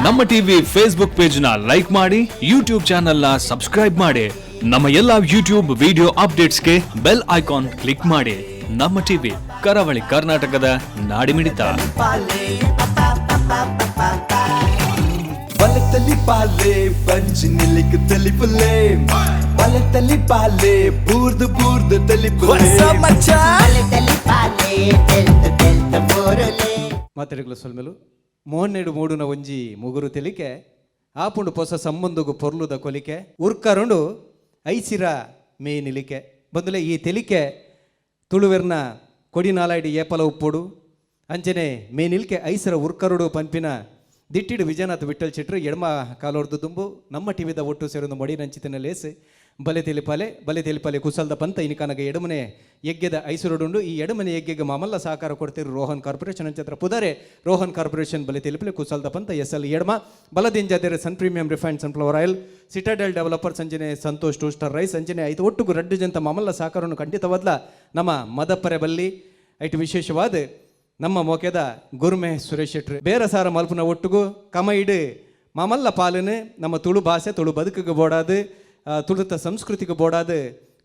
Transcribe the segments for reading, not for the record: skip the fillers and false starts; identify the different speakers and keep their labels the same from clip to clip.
Speaker 1: ನಮ್ಮ TV Facebook page ನ like ಮಾಡಿ, ಯೂಟ್ಯೂಬ್ ಚಾನೆಲ್ ನ ಸಬ್ಸ್ಕ್ರೈಬ್ ಮಾಡಿ. ನಮ್ಮ ಎಲ್ಲಾ ಯೂಟ್ಯೂಬ್ ವಿಡಿಯೋ ಅಪ್ಡೇಟ್ಸ್ಗೆ ಬೆಲ್ ಐಕಾನ್ ಕ್ಲಿಕ್ ಮಾಡಿ. ನಮ್ಮ ಟಿವಿ, ಕರಾವಳಿ ಕರ್ನಾಟಕದ ನಾಡಿಮಿಡಿತ.
Speaker 2: ಬಲತಲಿ ಪಾಲೆ ಪಂಚ್ ನಿಲಿಕ್ ತಲಿಪುಲೆ, ಬಲತಲಿ ಪಾಲೆ ಬೂರ್ದು ಬೂರ್ದು ತಲಿಪುಲೆ.
Speaker 3: ಮಾತೆರೆಗ್ಲ ಸೊಲ್ಮೆಲು. ಮೋಹನ್ನೇಡು ಮೂಡುನ ಒಂಜಿ ಮುಗುರು ತೆಲಿಕೆ, ಆಪುಂಡು ಪೊಸ ಸಂಬಂಧಗು ಪೊರ್ಲುದ ಕೊಲಿಕೆ, ಉರ್ಕರುಂಡು ಐಸಿರ ಮೇ ನಿಲಿಕೆ. ಬಂದುಲೆ, ಈ ತೆಲಿಕೆ ತುಳುವೆರ್ನ ಕೊಡಿ ನಾಲಾಯ್ಡು ಏಪಲ ಉಪ್ಪುಡು. ಅಂಚನೆ ಮೇ ನಿಲ್ಕೆ ಐಸಿರ ಉರ್ಕರುಡು ಪನ್ಪಿನ ದಿಟ್ಟಿಡು ವಿಜಯನಾಥ್ ವಿಠಲ್ ಶೆಟ್ರು ಎಡಮ ಕಾಲೋರ್ದು ದುಂಬು ನಮ್ಮ ಟಿವಿದ ಒಟ್ಟು ಸೇರೊಂದು ಮಡಿ ನಂಚಿತನ ಲೇಸ್ ಬಲೆ ತೆಲಿಪಾಲೆ. ಬಲೆ ತೆಲಿಪಾಲೆ ಕುಸಲ್ದ ಪಂತ ಇನಿಕನಗ ಎಡಮನೆ ಯಜ್ಞದ ಐಸುರುಡುಂಡು. ಈ ಎಡಮನೆ ಯಜ್ಞಗೆ ಮಾಮಲ್ಲ ಸಹಕಾರ ಕೊಡ್ತಿರು ರೋಹನ್ ಕಾರ್ಪೊರೇಷನ್ ಅಂಚತ್ರ ಪುದರೆ ರೋಹನ್ ಕಾರ್ಪೊರೇಷನ್, ಬಲೆ ತೆಲಿಪಲೆ ಕುಸಲ್ದ ಪಂತ, ಎಸ್ ಎಲ್ ಎಡಮ. ಬಲದಿಂಜಾದರೆ sun premium refined sunflower oil, Citadel developer, ಸಂಜನೆ ಸಂತೋಷ್ ಟೂ ಸ್ಟಾರ್ rice. ಅಂಚನೆ ಐತು ಒಟ್ಟುಗು ರಡ್ಡು ಜಂತ ಮಾಮಲ್ಲ ಸಹಕಾರವನ್ನು ಖಂಡಿತವಾದ್ಲ ನಮ್ಮ ಮದಪ್ಪರೆ ಬಲ್ಲಿ. ಐಟು ವಿಶೇಷವಾದ ನಮ್ಮ ಮೊಕೆದ ಗುರ್ಮೆ ಸುರೇಶ್ ಶೆಟ್ರು ಬೇರೆ ಸಾರ ಮಲ್ಪುನ ಒಟ್ಟುಗು ಕಮೈಡು ಮಾಮಲ್ಲ ಪಾಲನೆ ನಮ್ಮ ತುಳು ಭಾಷೆ, ತುಳು ಬದುಕಿಗೆ ಬೋಡಾದು, ತುಳುತ ಸಂಸ್ಕೃತಿಗೆ ಬೋಡಾದು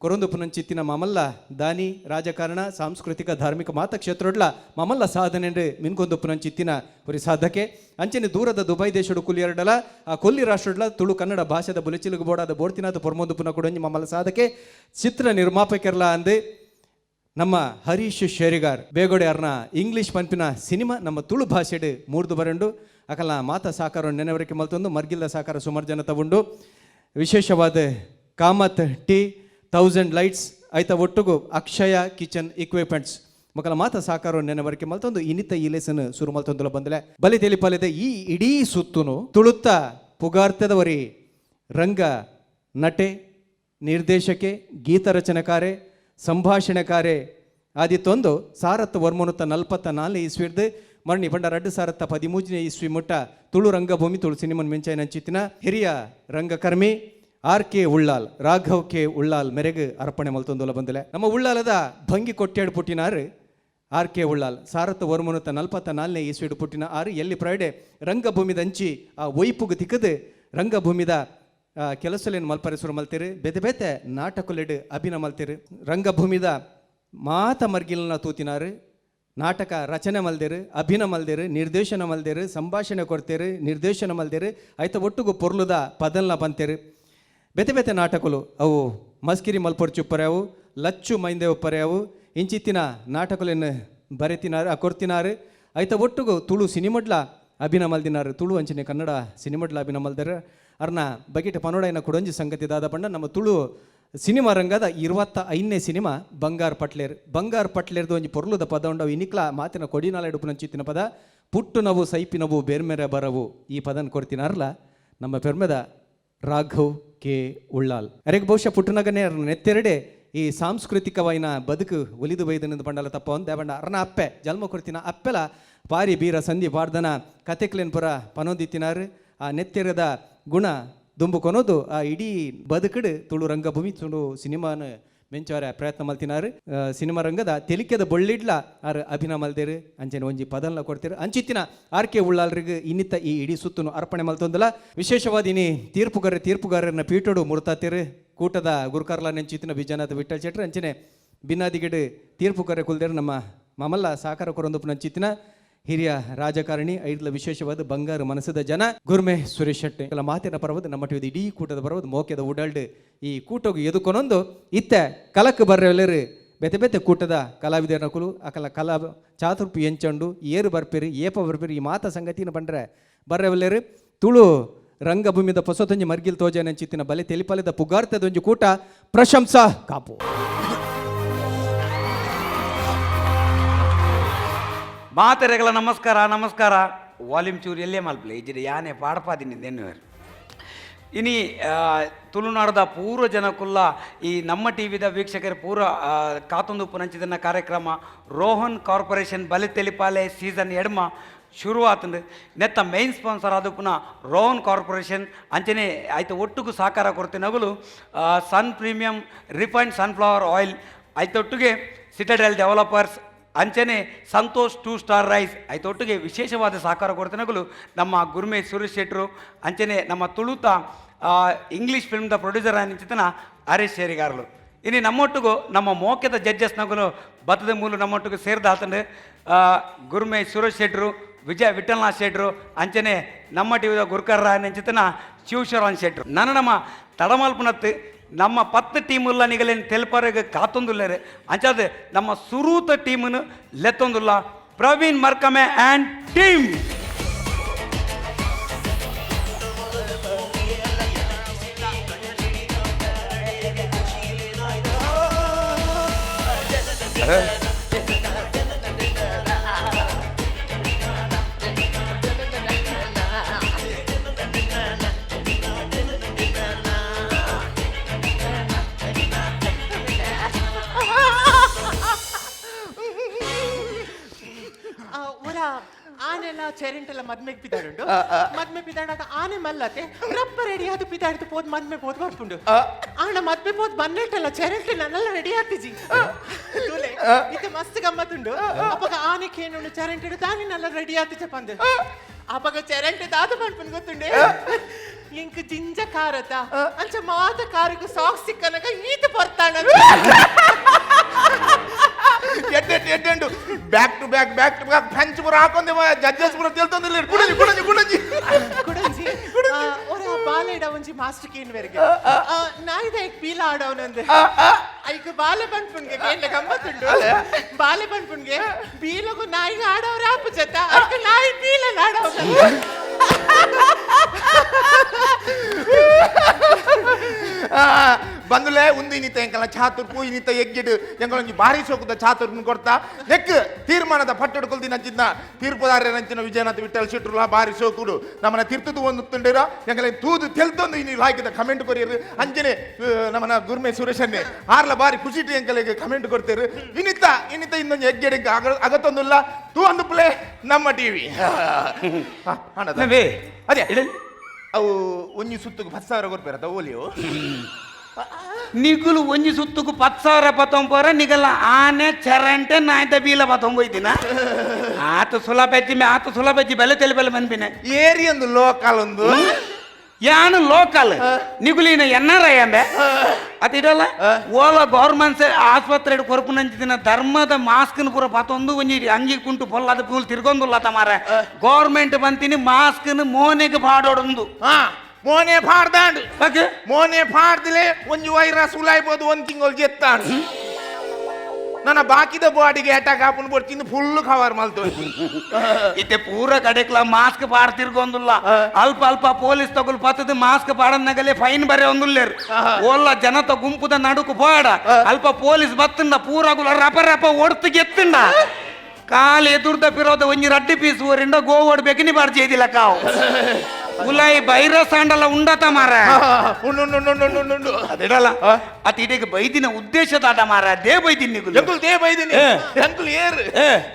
Speaker 3: ಕೊರೊಂದು ಪುನಂಚಿತ್ತಿನ ಮಾಮಲ್ಲ ದಾನಿ. ರಾಜಕಾರಣ, ಸಾಂಸ್ಕೃತಿಕ, ಧಾರ್ಮಿಕ ಮಾತ ಕ್ಷೇತ್ರಡ್ಲ ಮಾಮಲ್ಲ ಸಾಧನೆ ಮಿನ್ಕೊಂದು ಪುನಂಚಿತ್ತಿನ ಒರಿ ಸಾಧಕೆ. ಅಂಚನೆ ದೂರದ ದುಬೈ ದೇಶಡು ಕುಲಿಯರಡಲ, ಆ ಕೊಲ್ಲಿ ರಾಷ್ಟ್ರಡ್ಲ ತುಳು ಕನ್ನಡ ಭಾಷೆದ ಬುಲೆಚಿಲಿಗೆ ಬೋಡಾದ ಬೋಡ್ತಿನಾದ ಪೊರ್ಮೊಂದು ಪುನ ಕೊಡೊಂಜಿ ಮಾಮಲ್ಲ ಸಾಧಕೆ, ಚಿತ್ರ ನಿರ್ಮಾಪಕರ್ಲ ಅಂದು ನಮ್ಮ ಹರೀಶ್ ಶೇರಿಗಾರ್ ಬೇಗೋಡೆ ಅರ್ನ ಇಂಗ್ಲಿಷ್ ಪನ್ಪಿನ ಸಿನಿಮಾ ನಮ್ಮ ತುಳು ಭಾಷೆಡ್ ಮೂರ್ದು ಬರಂಡು. ಅಕಲ್ನ ಮಾತ ಸಾಕಾರ ನೆನವರಿಕೆ ಮಲ್ತೊಂದು, ಮರ್ಗಿಲ್ದ ಸಾಕಾರ ಸುಮಾರು ಜನ ತಗೊಂಡು, ವಿಶೇಷವಾದ ಕಾಮತ್ ಟೀ, ತೌಸಂಡ್ ಲೈಟ್ಸ್, ಐತ ಒಟ್ಟುಗು ಅಕ್ಷಯ ಕಿಚನ್ ಇಕ್ವಿಪ್ಮೆಂಟ್ಸ್ ಮಕ್ಕಳ ಮಾತ ಸಾಕಾರ ನೆನವರಿಕೆ ಮಲ್ತೊಂದು ಇನ್ನಿತ ಈ ಲೇಸನ್ ಸುರು ಮಲ್ತೊಂದುಲ ಬಂದಲೆ. ಬಲಿ ತೆಲಿಪಾಲಿದೆ ಈ ಇಡೀ ಸುತ್ತುನು ತುಳುತ್ತ ಪುಗಾರ್ತದವರಿ ರಂಗ ನಟೆ, ನಿರ್ದೇಶಕೆ, ಗೀತ ರಚನೆಕಾರೆ, ಸಂಭಾಷಣೆಕಾರೆ ಆದಿತ್ತೊಂದು 1944 ಇಸ್ವಿರ್ದು ಮರಣಿ ಪಂಡ 2013ನೇ ಇಸ್ವಿ ಮುಟ್ಟ ತುಳು ರಂಗಭೂಮಿ, ತುಳು ಸಿನಿಮನ್ ಮಿಂಚಾಯಿನ ಅಂಚಿತ್ತಿನ ಹಿರಿಯ ರಂಗಕರ್ಮಿ ಆರ್ ಕೆ ಉಳ್ಳಾಲ್, ರಾಘವ್ ಕೆ ಉಳ್ಳಾಲ್ ಮೆರೆಗ್ ಅರ್ಪಣೆ ಮಲ್ತೊಂದುಲ ಬಂದಲೆ. ನಮ್ಮ ಉಳ್ಳಾಲದ ಭಂಗಿ ಕೊಟ್ಟೇಡು ಪುಟ್ಟಿನಾರು ಆರ್ ಕೆ ಉಳ್ಳಾಲ್. 1944ನೇ ಇಸ್ವಿಡು ಪುಟ್ಟಿನ ಆರು ಎಲ್ಲಿ ಪ್ರೈಡೆ ರಂಗಭೂಮಿದಂಚಿ ಆ ಒಯ್ಪುಗು ತಿಕ್ಕದು ರಂಗಭೂಮಿದ ಕೆಲಸಲೇನು ಮಲ್ಪರೆ ಶುರು ಮಲ್ತಿರು. ಬೇತೆ ಬೇತೆ ನಾಟಕಲೆಡ್ ಅಭಿನಯ ಮಲ್ತಿರು. ರಂಗಭೂಮಿದ ಮಾತ ಮರ್ಗಿಲ್ನ ತೂತಿನಾರು. ನಾಟಕ ರಚನೆ ಮಲ್ದಿರು, ಅಭಿನಯ ಮಲ್ದಿರು, ನಿರ್ದೇಶನ ಮಲ್ದಿರು, ಸಂಭಾಷಣೆ ಕೊಡ್ತೇರು, ನಿರ್ದೇಶನ ಮಲ್ದಿರು, ಐತ ಒಟ್ಟುಗು ಪೊರ್ಲುದ ಪದಲ್ನ ಬಂತೇರು. ಬೇತೆ ಬೇತೆ ನಾಟಕಲು ಅವು ಮಸ್ಕಿರಿ ಮಲ್ಪೊರ್ಚು ಉಪ್ಪರೆ ಅವು, ಲಚ್ಚು ಮೈಂದೆ ಉಪ್ಪರೆ ಅವು, ಇಂಚಿತ್ತಿನ ನಾಟಕಲೆನ್ ಬರೆತಿನಾರು, ಕೊರ್ತಿನಾರು. ಐತ ಒಟ್ಟುಗು ತುಳು ಸಿನಿಮಡ್ಲ ಅಭಿನಯ ಮಲ್ದಿನಾರು. ತುಳು ಅಂಚನೆ ಕನ್ನಡ ಸಿನಿಮಡ್ಲ ಅಭಿನಯ ಮಲ್ದಾರೆ. ಅರ್ನ ಬಗೆಟ ಪನೋಡೈನ ಕುಡೊಂಜಿ ಸಂಗತಿ ದಾದ ಪಂಡ, ನಮ್ಮ ತುಳು ಸಿನಿಮಾ ರಂಗದ 25ನೇ ಸಿನಿಮಾ ಬಂಗಾರ್ ಪಟ್ಲೇರ್. ಬಂಗಾರ್ ಪಟ್ಲೇರ್ದು ಒಂಜಿ ಪೊರ್ಲುದ ಪದ ಉಂಡವು. ಇನಿಕ್ಲ ಮಾತಿನ ಕೊಡಿನಾಲ ಎಡುಪುನಂಚಿತ್ತಿನ ಪದ, "ಪುಟ್ಟು ನವು ಸೈಪಿನವು ಬೇರ್ಮೆರೆ ಬರವು". ಈ ಪದನ್ ಕೊಡ್ತಿನಾರಲ್ಲ ನಮ್ಮ ಪೆರ್ಮೆದ ರಾಘವ್ ಕೆ ಉಳ್ಳಾಲ್. ಅರೆಗ್ ಬಹುಶಃ ಪುಟ್ಟನಗನೇ ನೆತ್ತೆರಡೆ ಈ ಸಾಂಸ್ಕೃತಿಕವಾಯಿನ ಬದುಕು ಒಲಿದು ಬೈದನೆಂದು ಪಂಡಲ ತಪ್ಪ ಒಂದು ದೇವಂಡ. ಅರ್ನ ಅಪ್ಪೆ, ಜನ್ಮ ಕೊಡ್ತಿನ ಅಪ್ಪೆಲ ಪಾರಿ ಬೀರ ಸಂಧಿ ಪಾಡ್ದನ ಕತೆಕ್ಲೆನ್ ಪುರ ಪನೊಂದಿತ್ತಿನಾರು. ಆ ನೆತ್ತೆರದ ಗುಣ ದುಂಬು ಕೊನೋದು ಆ ಇಡೀ ಬದುಕಡು ತುಳು ರಂಗಭೂಮಿ, ತುಳು ಸಿನಿಮಾನ ಮೆಂಚವರ ಪ್ರಯತ್ನ ಮಲ್ತಿನಾರು. ಸಿನಿಮಾ ರಂಗದ ತೆಲಿಕೆದ ಬೊಳ್ಳಿಡ್ಲ ಆರ್ ಅಭಿನಯ ಮಲ್ದೇರು. ಅಂಚನೆ ಒಂಜಿ ಪದಲ್ನ ಕೊಡ್ತೀರು. ಅಂಚಿತ್ತಿನ ಆರ್ ಕೆ ಉಳ್ಳಾಲ್ರಿಗೆ ಇನ್ನಿತ್ತ ಈ ಇಡೀ ಸುತ್ತುನು ಅರ್ಪಣೆ ಮಲ್ತೊಂದಲ. ವಿಶೇಷವಾದ ಇನಿ ತೀರ್ಪುಗಾರರನ್ನ ಪೀಠೋಡು ಮುರ್ತಾತಿರು ಕೂಟದ ಗುರುಕಾರ್ಲ ನೆಂಚಿತ್ತಿನ ವಿಜಯನಾಥ ವಿಠಲ್ ಶೆಟ್ರು. ಅಂಚನೆ ಬಿನ್ನಾದಿಗಿಡು ತೀರ್ಪುಗಾರ ಕುಲ್ದೇರು ನಮ್ಮ ಮಾಮಲ್ಲ ಸಾಕಾರ ಕೊರೊಂದು ನಂಚಿತ್ತಿನ ಹಿರಿಯ ರಾಜಕಾರಣಿ, ಐದ್ಲ ವಿಶೇಷವಾದ ಬಂಗಾರು ಮನಸ್ಸದ ಜನ ಗುರ್ಮೆ ಸುರೇಶ್ ಶೆಟ್ಟಿ. ಕೆಲ ಮಾತಿನ ಪರವದು, ನಮ್ಮ ಟಿವಿದ ಇಡೀ ಕೂಟದ ಪರವದು, ಮೋಕೆದ ಉಡಲ್ಡ್ ಈ ಕೂಟಗು ಎದುಕೊನೊಂದು ಇತ್ತೆ ಕಲಕ್ ಬರ್ರೆಲ್ಲರು ಬೇತೆ ಬೇತೆ ಕೂಟದ ಕಲಾವಿದರ ಕುಲು ಅಕಲ ಕಲಾ ಚಾತುರ್ಪು ಎಂಚಂಡು, ಏರು ಬರ್ಪಿರಿ, ಏಪ ಬರ್ಪಿರಿ, ಈ ಮಾತ ಸಂಗತಿನ ಬಂಡ್ರೆ ಬರ್ರೆವಲ್ಲೇರು. ತುಳು ರಂಗಭೂಮಿದ ಪೊಸತೊಂಜಿ ಮರ್ಗಿಲ್ ತೋಜನಂಚಿತ್ತಿನ ಬಲೆ ತೆಲಿಪಲೆದ ಪುಗಾರ್ತದೊಂಜಿ ಕೂಟ, ಪ್ರಶಂಸಾ ಕಾಪು.
Speaker 4: ಮಾತೆರೆಗಳ ನಮಸ್ಕಾರ, ನಮಸ್ಕಾರ. ವಾಲ್ಯೂಮ್ ಚೂರು ಎಲ್ಲೇ ಮಲ್ಪಲೆ ಇಜ್ಜಿಡ ಯಾನೆ ಪಾಡಪಾದಿನಿ ದೆನ್ನುವರು. ಇನಿ ತುಳುನಾಡದ ಪೂರ್ವ ಜನಕುಲ್ಲ, ಈ ನಮ್ಮ ಟಿ ವಿದ ವೀಕ್ಷಕರು ಪೂರ ಕಾತೊಂದು ಪುನಂಚಿದನ್ನ ಕಾರ್ಯಕ್ರಮ ರೋಹನ್ ಕಾರ್ಪೊರೇಷನ್ ಬಲೆ ತೆಲಿಪಾಲೆ ಸೀಸನ್ ಎಡ್ಮ ಶುರುವಾತಂದು. ನೆತ್ತ ಮೇನ್ ಸ್ಪಾನ್ಸರ್ ಆದ ಪುನಃ ರೋಹನ್ ಕಾರ್ಪೊರೇಷನ್. ಅಂಚನೆ ಆಯ್ತು ಒಟ್ಟುಗು ಸಹಕಾರ ಕೊಡ್ತಿನಗುಲು sun premium refined sunflower oil, ಆಯ್ತೊಟ್ಟಿಗೆ ಸಿಟಡೆಲ್ ಡೆವಲಪರ್ಸ್. ಅಂಚನೆ ಸಂತೋಷ್ 2 ಸ್ಟಾರ್ ರೈಸ್ ಐತೊಟ್ಟಿಗೆ ವಿಶೇಷವಾದ ಸಹಕಾರ ಕೊಡ್ತನಗಳು ನಮ್ಮ ಗುರುಮೆ ಸುರೇಶ್ ಶೆಟ್ರು ಅಂಚನೆ ನಮ್ಮ ತುಳುತ ಇಂಗ್ಲೀಷ್ ಫಿಲ್ಮ್ದ ಪ್ರೊಡ್ಯೂಸರ್ ನಿಂಚಿತನ ಹರೀಶ್ ಶೇರಿಗಾರಲು. ಇನ್ನು ನಮ್ಮೊಟ್ಟಿಗೂ ನಮ್ಮ ಮೋಕ್ಯದ ಜಡ್ಜಸ್ನಗುಲು ಬತ್ತದ ಮೂಲು ನಮ್ಮೊಟ್ಟಿಗೆ ಸೇರಿದ ಆತಂಡು ಗುರುಮೆ ಸುರೇಶ್ ಶೆಟ್ರು, ವಿಜಯ ವಿಠಲ್ನಾಥ್ ಶೆಟ್ರು ಅಂಚನೆ ನಮ್ಮ ಟಿವಿದ ಗುರುಕರ್ರ ನೆಂಚಿತನ ಶಿವಶರಣ್ ಶೆಟ್ರು. ನನ್ನ ನಮ್ಮ ತಡಮಲ್ಪನತ್ತು ನಮ್ಮ 10 ಟೀಮುಲ್ಲ ನಿಗಲೇನು ತೆಲ್ಪರೆಗೆ ಕಾತೊಂದುಲ್ಲೇರು ಅಂಚಾದ ನಮ್ಮ ಸುರೂತ ಟೀಮನ್ನು ಲೆತ್ತೊಂದುಲ್ಲ ಪ್ರವೀಣ್ ಮರ್ಕಮೆ ಆ್ಯಂಡ್ ಟೀಮ್.
Speaker 5: ಒರ ಆನೆಲ್ಲ ಚೇರಿಂಟೆಲ್ಲ ಮದ್ಮೆಗ್ ಪಿದಾಡುಂಡು. ಮದ್ಮೆ ಪಿದಾಡಾಗ ಆನೆ ಮಲ್ಲತೆ ರಪ್ಪ ರೆಡಿ ಅದು ಪಿದಾಡ್ದು ಪೋದ್ ಮದ್ಮೆ ಪೋದ್ ಬರ್ಪುಂಡು. ಆಣ ಮದ್ಮೆ ಪೋದ್ ಬನ್ನೆಟ್ಟಲ್ಲ ಚೆರಂಟೆ ನನ್ನೆಲ್ಲ ರೆಡಿ ಆಗ್ತಿಜಿ ತೂಲೆ ಇತ್ತೆ ಮಸ್ತ್ ಗಮ್ಮತ್ತುಂಡು. ಅಪಗ ಆನೆ ಕೇನುಂಡು ಚರಂಟೆಡು ತಾನಿ ನಲ್ಲ ರೆಡಿ ಆತಿಜ ಪಂದು. ಅಪಗ ಚೆರಂಟೆ ದಾದ ಪನ್ಪುಂಡು ಗೊತ್ತುಂಡೆ, ಇಂಕ್ ಜಿಂಜ ಕಾರತ ಅಂಚ ಮಾತ ಕಾರಗು ಸಾಕ್ಸ್ ಸಿಕ್ಕನಗ ಈತ ಪೊರ್ತಾಣ.
Speaker 6: ಎಡ್ಡೆಡ್ ಎಡ್ಡೆಂಡು back to back back to back punch ಪೂರ ಹಾಕೊಂಡೆ ಜಡ್ಜಸ್ ಪೂರ ತೆಲ್ತೊಂದಿಲ್ಲ. ಕುಡಂಜಿ ಕುಡಂಜಿ ಕುಡಂಜಿ
Speaker 5: ಕುಡಂಜಿ. ಒರ ಬಾಲೆಡ ಒಂಜಿ ಮಾಸ್ಟರ್ ಕೇನ್ ವೆರ್ಗೆ ನಾಯಿದ ಎಕ್ ಪೀಲ ಆಡವನಂದೆ. ಐಕ್ ಬಾಲೆ ಪನ್ಪುನ್ಗೆ ಕೇಂಡ ಗಮ್ಮತ್ತುಂಡು. ಬಾಲೆ ಪನ್ಪುನ್ಗೆ ಬೀಲಗು ನಾಯಿಗೆ ಆಡವ್ರ ಆಪು ಜತ ಐಕ್ ನಾಯಿ ಬೀಲ ಆಡವನ.
Speaker 6: ಬಂದುಲೆ ಉಂದು ಇನ್ನಿತ ಎಂಕಲ ಚಾತುರ್ಪು ಇನ್ನಿತ ಎಗ್ಗಿಡು ಎಂಕಲ ಒಂಜಿ ಬಾರಿ ಸೋಕುದ ಚಾತುರ್ಪು ಕೊಡ್ತಾ ನೆಕ್ ತೀರ್ಮಾನದ ಪಟ್ಟಡು ಕೊಲ್ದಿ ನಂಚಿನ ತೀರ್ಪುದಾರ ನಂಚಿನ ವಿಜಯನಾಥ ವಿಠಲ್ ಶೆಟ್ರುಲ ಬಾರಿ ಸೋಕುಡು ನಮ್ಮನ ತೀರ್ಥದ ಒಂದು ತುಂಡಿರ ಎಂಕಲ ತೂದು ತೆಲ್ತೊಂದು ಇನಿ ಲಾಯ್ಕದ ಕಮೆಂಟ್ ಕೊರಿಯರು. ಅಂಚನೆ ನಮ್ಮನ ಗುರ್ಮೆ ಸುರೇಶನ್ನೇ ಆರ್ಲ ಬಾರಿ ಖುಷಿಟಿ ಎಂಕಲೆಗೆ ಕಮೆಂಟ್ ಕೊಡ್ತೇರು. ಇನ್ನಿತ ಇನ್ನಿತ ಇನ್ನೊಂದು ಎಗ್ಗೆಡಿಗೆ ಅಗತ್ತೊಂದುಲ್ಲ ತೂ ಒಂದು ಪ್ಲೇ ನಮ್ಮ ಟಿವಿ. ಅದೇ ಅವು ಒಂಜಿ ಸುತ್ತುಗು 10,000 ಕೊರ್ಪೇರ ಓಲಿಯೋ.
Speaker 4: ನಿಗುಲು ಒಂಜಿ ಸುತ್ತುಗು 10,000 ಪತ್ತೊಂಬರ ನಿಗಲ ಆನೆ ಚರಂಟೆ ನಾಯ್ದ ಬೀಲ ಪತ್ತೊಂಬೋಯ್ತಿನ ಆತ ಸುಲಭ ಆತ ಸುಲಭ ಬೆಲೆ ತೆಲಿ ಬೆಲೆ ಬಂದ್ಬಿನೆ.
Speaker 6: ಏರಿ ಒಂದು ಲೋಕಲ್ ಒಂದು
Speaker 4: ಯಾನು ಲೋಕಲ್ ನಿಗುಲಿನ N R I ಅಂಬೆ ಅತಿಡಲ್ಲ ಓಲ ಗೌರ್ಮೆಂಟ್ ಆಸ್ಪತ್ರೆ ಕೊರಪು ನಂಚಿದಿನ ಧರ್ಮದ ಮಾಸ್ಕ್ನ ಪೂರ ಪತ್ತೊಂದು ಒಂಜಿ ಅಂಗಿ ಕುಂಟು ಪೊಲ್ಲದ ಪೂಲ್ ತಿರ್ಗೊಂದುಲ್ಲ ತಮಾರ. ಗೌರ್ಮೆಂಟ್ ಬಂತೀನಿ ಮಾಸ್ಕ್ನ ಮೋನೆಗೆ ಪಾಡೋಡೊಂದು.
Speaker 6: ಮೋನೆ ಫಾಡ್ದಾಂಡ್.
Speaker 4: ಓಕೆ
Speaker 6: ಮೋನೆ ಫಾಡ್ದಿಲೆ ಒಂಜಿ ವೈರಸ್ ಉಲಾಯ್ಬೋದು ಒಂದು ತಿಂಗಳು ಜೆತ್ತಾಂಡ್. ನನ್ನ ಬಾಕಿದ ಬಾಡಿಗೆ ಅಟ್ಯಾಕ್ ಆಪುನ್ ಬೊಡ್ಚಿಂದು ಫುಲ್ ಕವರ್ ಮಲ್ತು.
Speaker 4: ಇತ್ತೆ ಪೂರ ಕಡೆಕ್ಲ ಮಾಸ್ಕ್ ಪಾಡ್ತಿರ್ಗೊಂದುಲ್ಲ. ಅಲ್ಪ ಅಲ್ಪ ಪೊಲೀಸ್ ತಗುಲ್ ಪತ್ತದ ಮಾಸ್ಕ್ ಪಾಡನ್ನಗಲೆ ಫೈನ್ ಬರೆ ಒಂದುಲ್ಲೇರು. ಓಲ್ಲ ಜನತ ಗುಂಪುದ ನಡುಕು ಪೋಡ ಅಲ್ಪ ಪೊಲೀಸ್ ಬತ್ತಂಡ ಪೂರಾಗುಲ ರಪ ರಪ ಒಡ್ತು ಗೆತ್ತಂಡ ಕಾಲ್ ಎದುರ್ದ ಪಿರೋದ ಒಂಜಿ ರಡ್ಡಿ ಪೀಸ್ ಊರಿಂದ ಗೋವಡ್ ಬೇಕಿನಿ ಬಾರ್ಜಿ ಇದಿಲ್ಲ ಕಾವು ಉಲಾಯಿ ಬೈರಸ್ ಆಂಡಲ ಉಂಡತ ಮಾರ.
Speaker 6: ಉಂಡು ಉಂಡು ಉಂಡು ಉಂಡು ಉಂಡು.
Speaker 4: ಅದಿಡಲ್ಲ ಅತ್ ಇದೀಗ ಬೈದಿನ ಉದ್ದೇಶ ದಾದ ಮಾರ they ಬೈದಿನ ನಿಗುಲು.
Speaker 6: ಎಂಕುಲು they ಬೈದಿನಿ ಎಂಕುಲು ಏರು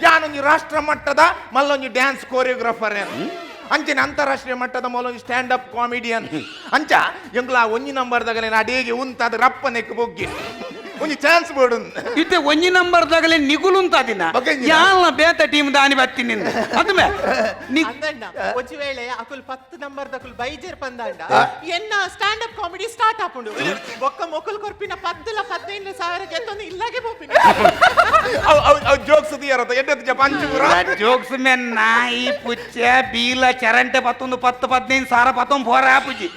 Speaker 6: ಯಾನೊಂಜಿ ರಾಷ್ಟ್ರ ಮಟ್ಟದ ಮಲ್ಲೊಂಜಿ ಡ್ಯಾನ್ಸ್ ಕೊರಿಯೋಗ್ರಾಫರ್ ಅಂಚಿನ ಅಂತಾರಾಷ್ಟ್ರೀಯ ಮಟ್ಟದ ಮಲ್ಲೊಂಜಿ stand up comedian ಅಂಚ ಎಂಕುಲು ಆ ಒಂಜಿ ನಂಬರ್ದಾಗಲೇ ಅಡಿಗೆ ಉಂತಾದ ರಪ್ಪ ನೆಕ್ ಬೊಗ್ಗಿ ಒಂಜಿ ಚಾನ್ಸ್ ಬೋಡು.
Speaker 4: ಇತ್ತೆ ಒಂಜಿ ನಂಬರ್ ದಾಗಲೇ ನಿಗುಲು ಅಂತ ದಿನ ಯಾಲ ಬೇತ ಟೀಮ್ ದಾನಿ ಬತ್ತಿ ನಿಂದ ಅದುಮೆ
Speaker 5: ಅಂದಣ್ಣ ಒಂಜಿ ವೇಳೆ ಅಕುಲ್ 10 ನಂಬರ್ ದಕುಲ್ ಬೈಜರ್ ಪಂದಾಂಡ ಎನ್ನ stand up comedy start ಆಪುಂಡು. ಬೊಕ್ಕ ಮೊಕುಲ್ ಕೊರ್ಪಿನ 10 ಲ 15 ಸಾವಿರ ಗೆತ್ತೊಂದು ಇಲ್ಲಾಗೆ ಪೋಪಿನ.
Speaker 6: ಅವು ಜೋಕ್ಸ್ ದಿಯರತ ಎಡ್ಡೆ ಪಂಚ ಪೂರ
Speaker 4: ಜೋಕ್ಸ್ ಮೇನ್ ನಾಯಿ ಪುಚ್ಚ ಬೀಲ ಚರಂಟೆ ಪತ್ತೊಂದು 10 15 ಸಾವಿರ ಪತ್ತೊಂದು ಫೋರ ಆಪುಜಿ.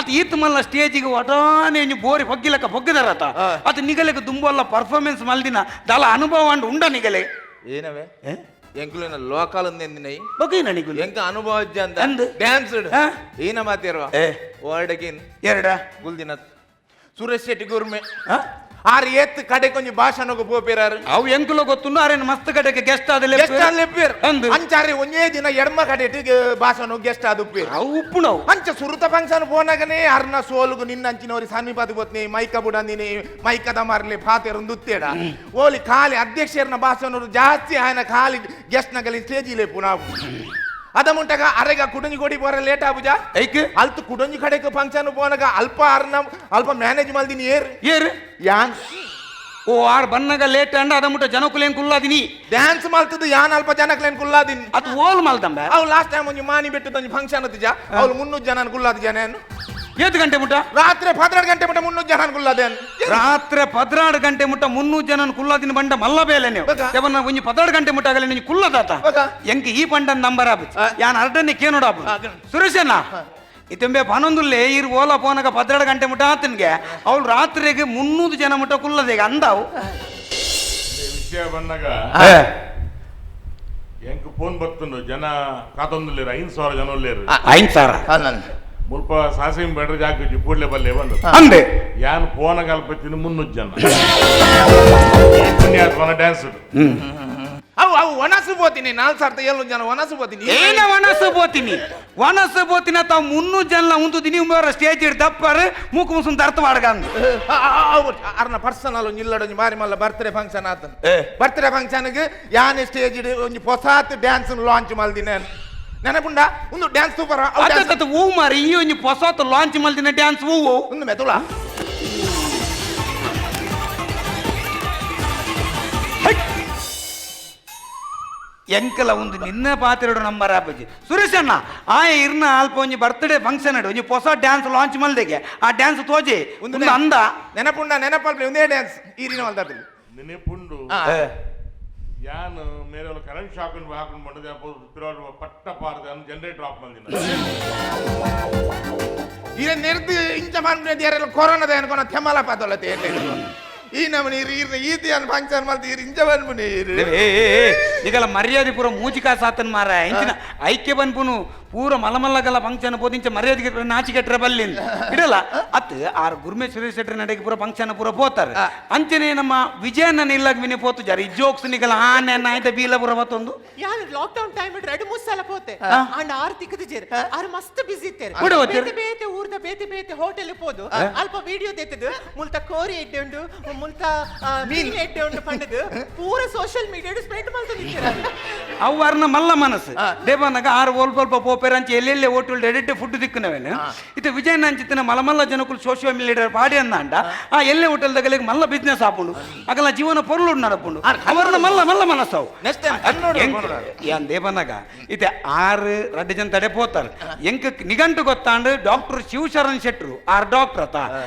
Speaker 4: ಅತ್ ಈತ್ ಮಲ್ಲ ಸ್ಟೇಜಿಗೆ ಒಟಾನೆ ಒಂಜಿ ಬೋರಿ ಹೊಗ್ಗಿಲಕ್ಕ ಹೊಗ್ಗಿದಾರತ ಅತ್ ನಿಗಲೆಗೆ ದುಂಬಲ್ಲ ಪರ್ಫಾರ್ಮೆನ್ಸ್ ಮಲ್ದಿನ ದಲ ಅನುಭವ ಅಂಡ್ ಉಂಡ ನಿಗಲೆ.
Speaker 6: ಏನವೇ ಎಂಕುಲಿನ ಲೋಕಲ್ ಎಂದಿನೈ
Speaker 4: ಬಗ್ಗಿನ ನಿಗುಲು
Speaker 6: ಎಂಕ ಅನುಭವ ಅಂತ
Speaker 4: ಅಂದ್.
Speaker 6: ಡ್ಯಾನ್ಸ್ ಏನ ಮಾತಿರುವ ವರ್ಡಗಿನ್
Speaker 4: ಎರಡ
Speaker 6: ಗುಲ್ದಿನ ಸುರೇಶ್ ಶೆಟ್ಟಿ ಗುರ್ಮೆ ಆರ್ ಏತ್ ಕಡೆ ಕೊಂಜಿ ಭಾಷಣಕ್ಕೆ ಪೋಪಿರಾರು.
Speaker 4: ಅವು ಎಂಕುಲ ಗೊತ್ತುಂಡು ಅರೇನು ಮಸ್ತ್ ಕಡೆಗೆ ಗೆಸ್ಟ್ ಆದ
Speaker 6: ಗೆಸ್ಟ್ ಆದ್
Speaker 4: ಅಂದ್.
Speaker 6: ಅಂಚಾರೆ ಒಂದೇ ದಿನ ಎಡಮ ಕಡೆ ಭಾಷಣ ಗೆಸ್ಟ್ ಆದ ಉಪ್ಪೇರು.
Speaker 4: ಅವು ಉಪ್ಪುನವು.
Speaker 6: ಅಂಚ ಸುರುತ ಫಂಕ್ಷನ್ ಪೋನಾಗನೇ ಅರ್ನ ಸೋಲುಗು ನಿನ್ನ ಅಂಚಿನವರಿ ಸಮೀಪದ ಗೊತ್ನಿ ಮೈಕ ಬುಡಂದಿನಿ ಮೈಕದ ಮಾರ್ಲಿ ಫಾತೆರು ಉತ್ತೇಡ ಓಲಿ ಖಾಲಿ ಅಧ್ಯಕ್ಷರನ್ನ ಭಾಷಣರು ಜಾಸ್ತಿ ಆಯನ ಖಾಲಿ ಗೆಸ್ಟ್ ನಗಲಿ ಸ್ಟೇಜ್ ಇಲೆ ಪುನಾವು ಅದ ಮುಂಟಗ ಅರೆಗ ಕುಡಂಜಿ ಕೊಡಿ ಪೋರ ಲೇಟ್ ಆಬುಜ
Speaker 4: ಐಕ್
Speaker 6: ಅಲ್ತು ಕುಡಂಜಿ ಕಡೆಗೆ ಫಂಕ್ಷನ್ ಪೋನಾಗ ಅಲ್ಪ ಅರ್ನ ಅಲ್ಪ ಮ್ಯಾನೇಜ್ ಮಲ್ದಿನಿ ಏರ್
Speaker 4: ಏರ್
Speaker 6: ಯಾನ್.
Speaker 4: ಓ ಆರ್ ಬನ್ನಗ ಲೇಟ್ ಅಂಡ ಅದ ಮುಟ್ಟ ಜನಕುಲೇನ್ ಕುಲ್ಲಾದಿನಿ.
Speaker 6: ಡ್ಯಾನ್ಸ್ ಮಲ್ತದ್ದು ಯಾನ್ ಅಲ್ಪ ಜನಕ್ಲೇನ್ ಕುಲ್ಲಾದಿನಿ.
Speaker 4: ಅದು ಓಲ್ ಮಲ್ದಂಬ.
Speaker 6: ಅವು ಲಾಸ್ಟ್ ಟೈಮ್ ಒಂಜಿ ಮಾನಿ ಬಿಟ್ಟು ಒಂಜಿ ಫಂಕ್ಷನ್ ಅತ್ತಿಜ, ಅವಳು 300 ಜನ ಕುಲ್ಲಾದಿ ಜನ.
Speaker 4: ಏತ್ ಗಂಟೆ ಮುಟ್ಟ?
Speaker 6: ರಾತ್ರಿ 12 ಗಂಟೆ ಮುಟ್ಟ 300 ಜನ ಕುಲ್ಲಾದೆ.
Speaker 4: ರಾತ್ರಿ 12 ಗಂಟೆ ಮುಟ್ಟ 300 ಜನ ಕುಲ್ಲಾದಿನ ಬಂಡ ಮಲ್ಲ ಬೇಲೆ ನೀವು.
Speaker 6: ಬಗ.
Speaker 4: ದೇವನ ಒಂಜಿ 12 ಗಂಟೆ ಮುಟ್ಟ ಆಗಲ್ಲ ನೀನು ಕುಲ್ಲದಾತ.
Speaker 6: ಬಗ.
Speaker 4: ಎಂಕ್ ಈ ಪಂಡನ್ ನಂಬರ್ ಆಪು. ಯಾನ್ ಅರ್ಡನೆ ಕೇನೋಡ ಆಪು. ಸುರೇಶಣ್ಣ ಇತಂಬೆ ಪನೊಂದುಲ್ಲೆ ಇರ್ ಓಲ ಪೋನಗ 12 ಗಂಟೆ ಮುಟ್ಟ ಆತನ್ಗೆ ಅವಳು ರಾತ್ರಿಗೆ 300 ಜನ ಮುಟ್ಟ ಕುಲ್ಲದೇಗ ಅಂದಾವು.
Speaker 7: ವಿಷಯ ಬಂದಾಗ ಎಂಕ್ ಫೋನ್ ಬರ್ತುಂಡು, ಜನ ಕಾತೊಂದುಲ್ಲೇರು, 5000 ಜನ ಉಲ್ಲೇರು.
Speaker 4: 5000?
Speaker 7: ಮುಲ್ಪ ಸಾಸಿಂ ಬೇಡ್ರೆ ಜಾಗ ಕೂಡ್ಲೆ ಬಲ್ಲೆ ಬಂದು
Speaker 4: ಅಂದೆ.
Speaker 7: ಯಾನ್ ಫೋನ ಕಲ್ಪತ್ತಿನ 300 ಜನ ಈ ಪುಣ್ಯಾತ್ಮನ ಡ್ಯಾನ್ಸ್.
Speaker 6: ಅವು ಅವು ಒಣಸು ಪೋತೀನಿ, 4700 ಜನ ಒಣಸು ಪೋತೀನಿ.
Speaker 4: ಏನ ವನಸು ಬೋತೀನಿ, ವನಸು ಬೋತಿನ ತಾವು 300 ಜನ ಉಂತು ದಿನಿ ಸ್ಟೇಜ್ ದಪ್ಪರು ಮೂಕು ಮುಸುನ್ ದರ್ತ ವಾಡ್ಗಂದು.
Speaker 6: ಅರ್ನ ಪರ್ಸನಲ್ ಒಂಜಿ ಇಲ್ಲಡ ಒಂಜಿ ಬಾರಿ ಮಲ್ಲ ಬರ್ತ್ಡೇ ಫಂಕ್ಷನ್ ಆತನ. ಬರ್ತ್ಡೇ ಫಂಕ್ಷನ್ಗೆ ಯಾನ್ ಸ್ಟೇಜ್ ಒಂಜಿ ಹೊಸಾತ್ ಡ್ಯಾನ್ಸ್ ಲಾಂಚ್ ಮಲ್ದಿನ ನೆನಪುಂಡ? ಒಂದು ಡ್ಯಾನ್ಸ್ ಸೂಪರ್.
Speaker 4: ಅತ್ತ ಹೂ ಮಾರಿ ಈ ಒಂಜಿ ಹೊಸಾತ್ ಲಾಂಚ್ ಮಲ್ದಿನ ಡ್ಯಾನ್ಸ್ ಹೂವು.
Speaker 6: ಒಂದು ಮೆದುಳ
Speaker 4: ಎಂಕಲ ಒಂದು ನಿನ್ನ ಪಾತಿರಡು ನಂಬರ್ ಆಪಜಿ ಸುರೇಶ್ ಅಣ್ಣ. ಆಯ ಇರ್ನ ಅಲ್ಪ ಒಂಜಿ ಬರ್ತ್ಡೇ ಫಂಕ್ಷನ್ ಇಡು ಒಂಜಿ ಹೊಸ ಡ್ಯಾನ್ಸ್ ಲಾಂಚ್ ಮಲ್ದೆಗೆ ಆ ಡ್ಯಾನ್ಸ್ ತೋಜಿ ಒಂದು ಅಂದ.
Speaker 6: ನೆನಪುಂಡ? ನೆನಪಲ್ಪಿ ಒಂದೇ ಡ್ಯಾನ್ಸ್ ಈರಿನ ಮಲ್ದಾರ್ದಲ್ಲಿ.
Speaker 7: ನೆನಪುಂಡು. ಯಾನ್ ಮೇರೆ ಕರೆಂಟ್ ಶಾಕ್ ಹಾಕೊಂಡು ಬಂದದೆ ಪಟ್ಟ ಪಾರ್ದ ಜನರೇಟರ್ ಆಫ್ ಮಲ್ದಿನ.
Speaker 6: ಈರ ನೆರ್ದು ಇಂಚ ಮಾನ್ಪುನ ಯಾರೆಲ್ಲ ಕೊರೋನಾದ ಅನ್ಕೊನ ಥೆಮ್ಮಲ ಪಾತೊಲ್ಲ ಈ ನಮನಿ ಇರು ಇರ್ನ ಈತಿ ಅನ್ ಫಂಕ್ಷನ್ ಮಲ್ತಿ ಇರು ಇಂಚ ಬನ್ಪುನಿ ಇರು.
Speaker 4: ಏ ಏ, ಏ, ನಿಗಲ ಮರ್ಯಾದೆ ಪೂರ ಮೂಜಿಕಾ ಸಾತನ್ ಮಾರ ಇಂಚಿನ ಐಕ್ಯ ಬನ್ಪುನು ಪೂರ ಮಲಮಲ್ಲಗಲ ಫಂಕ್ಷನ್ ಪೋದಿಂಚ ಮರ್ಯಾದೆಗೆ ನಾಚಿಕೆಟ್ರೆ ಬಲ್ಲಿಂದ ಇಡಲ್ಲ ಅತ್ ಆರ್ ಗುರ್ಮೆ ಸುರೇಶ್ ಶೆಟ್ಟರ್ ನಡೆಗೆ ಪೂರ ಫಂಕ್ಷನ್ ಪೂರ ಪೋತಾರೆ. ಅಂಚನೆ ನಮ್ಮ ವಿಜಯನ ಇಲ್ಲಾಗ ಮಿನಿ ಪೋತು ಜಾರಿ ಜೋಕ್ಸ್ ನಿಗಲ ಆನೆ ನಾಯ್ದ ಬೀಲ ಪೂರ ಬತ್ತೊಂದು.
Speaker 5: ಯಾರು lock down time ಎರಡು ಮೂರು ಸಲ ಪೋತೆ ಅಂಡ್ ಆರು ತಿಕ್ಕದ ಜೇರ್ ಆರು ಮಸ್ತ್ ಬಿಸಿ ಇತ್ತೇರು.
Speaker 4: ಬಿಡು ಹೋಗ್ತೀರಿ.
Speaker 5: ಬೇತೆ ಬೇತೆ ಊರ್ದ ಬೇತೆ ಬೇತೆ ಹೋಟೆಲ್ ಪೋದು ಅಲ್ಪ ವಿಡಿಯೋ ತೆತ್ತದು ಮುಲ್ತ ಕೋರಿ ಎಡ್ಡೆ ಉಂಡು ಮುಲ್ತ ಮೀನ್ ಎಡ್ಡೆ ಉಂಡು ಪಂಡದು ಪೂರ social media spread ಮಲ್ತದಿತ್ತೀರ.
Speaker 4: ಅವು ಅರ್ನ ಮಲ್ಲ ಮನಸ್ಸು ದೇವನಗ ಆರು ಒಲ್ಪ ಒಲ್ಪ ಪೋಪೇರ್ ಅಂಚೆ ಎಲ್ಲೆಲ್ಲೇ hotel edit food ದಿಕ್ಕುನವೇನು ಇದು ವಿಜಯನ ಅಂಚಿತ್ತಿನ ಮಲಮಲ್ಲ ಜನಕುಲು ಸೋಷಿಯಲ್ ಮೀಡಿಯಾ ಪಾಡಿ ಅಂದಾಂಡ ಆ ಎಲ್ಲೆ ಹೋಟೆಲ್ ದಗಲಿಗೆ ಮಲ್ಲ ಬಿಸ್ನೆಸ್ ಆಪುಂಡು ಅಗಲ ಜೀವನ ಪೊರ್ಲು ನಡಪುಂಡು ಅವರನ್ನ ಮಲ್ಲ ಮಲ್ಲ ಮನಸ್ಸವು.
Speaker 6: Next time Kannada
Speaker 4: ಏನ್ ದೇವನಗ ಇತ್ತೆ ಆರು ರಡ್ಡು ಜನ ತಡೆ ಪೋತಾರೆ ಎಂಕ್ ನಿಗಂಟು ಗೊತ್ತಾಂಡು ಡಾಕ್ಟರ್ ಶಿವಶರಣ್ ಶೆಟ್ರು ಆರ್ ಡಾಕ್ಟರ್ ಅತ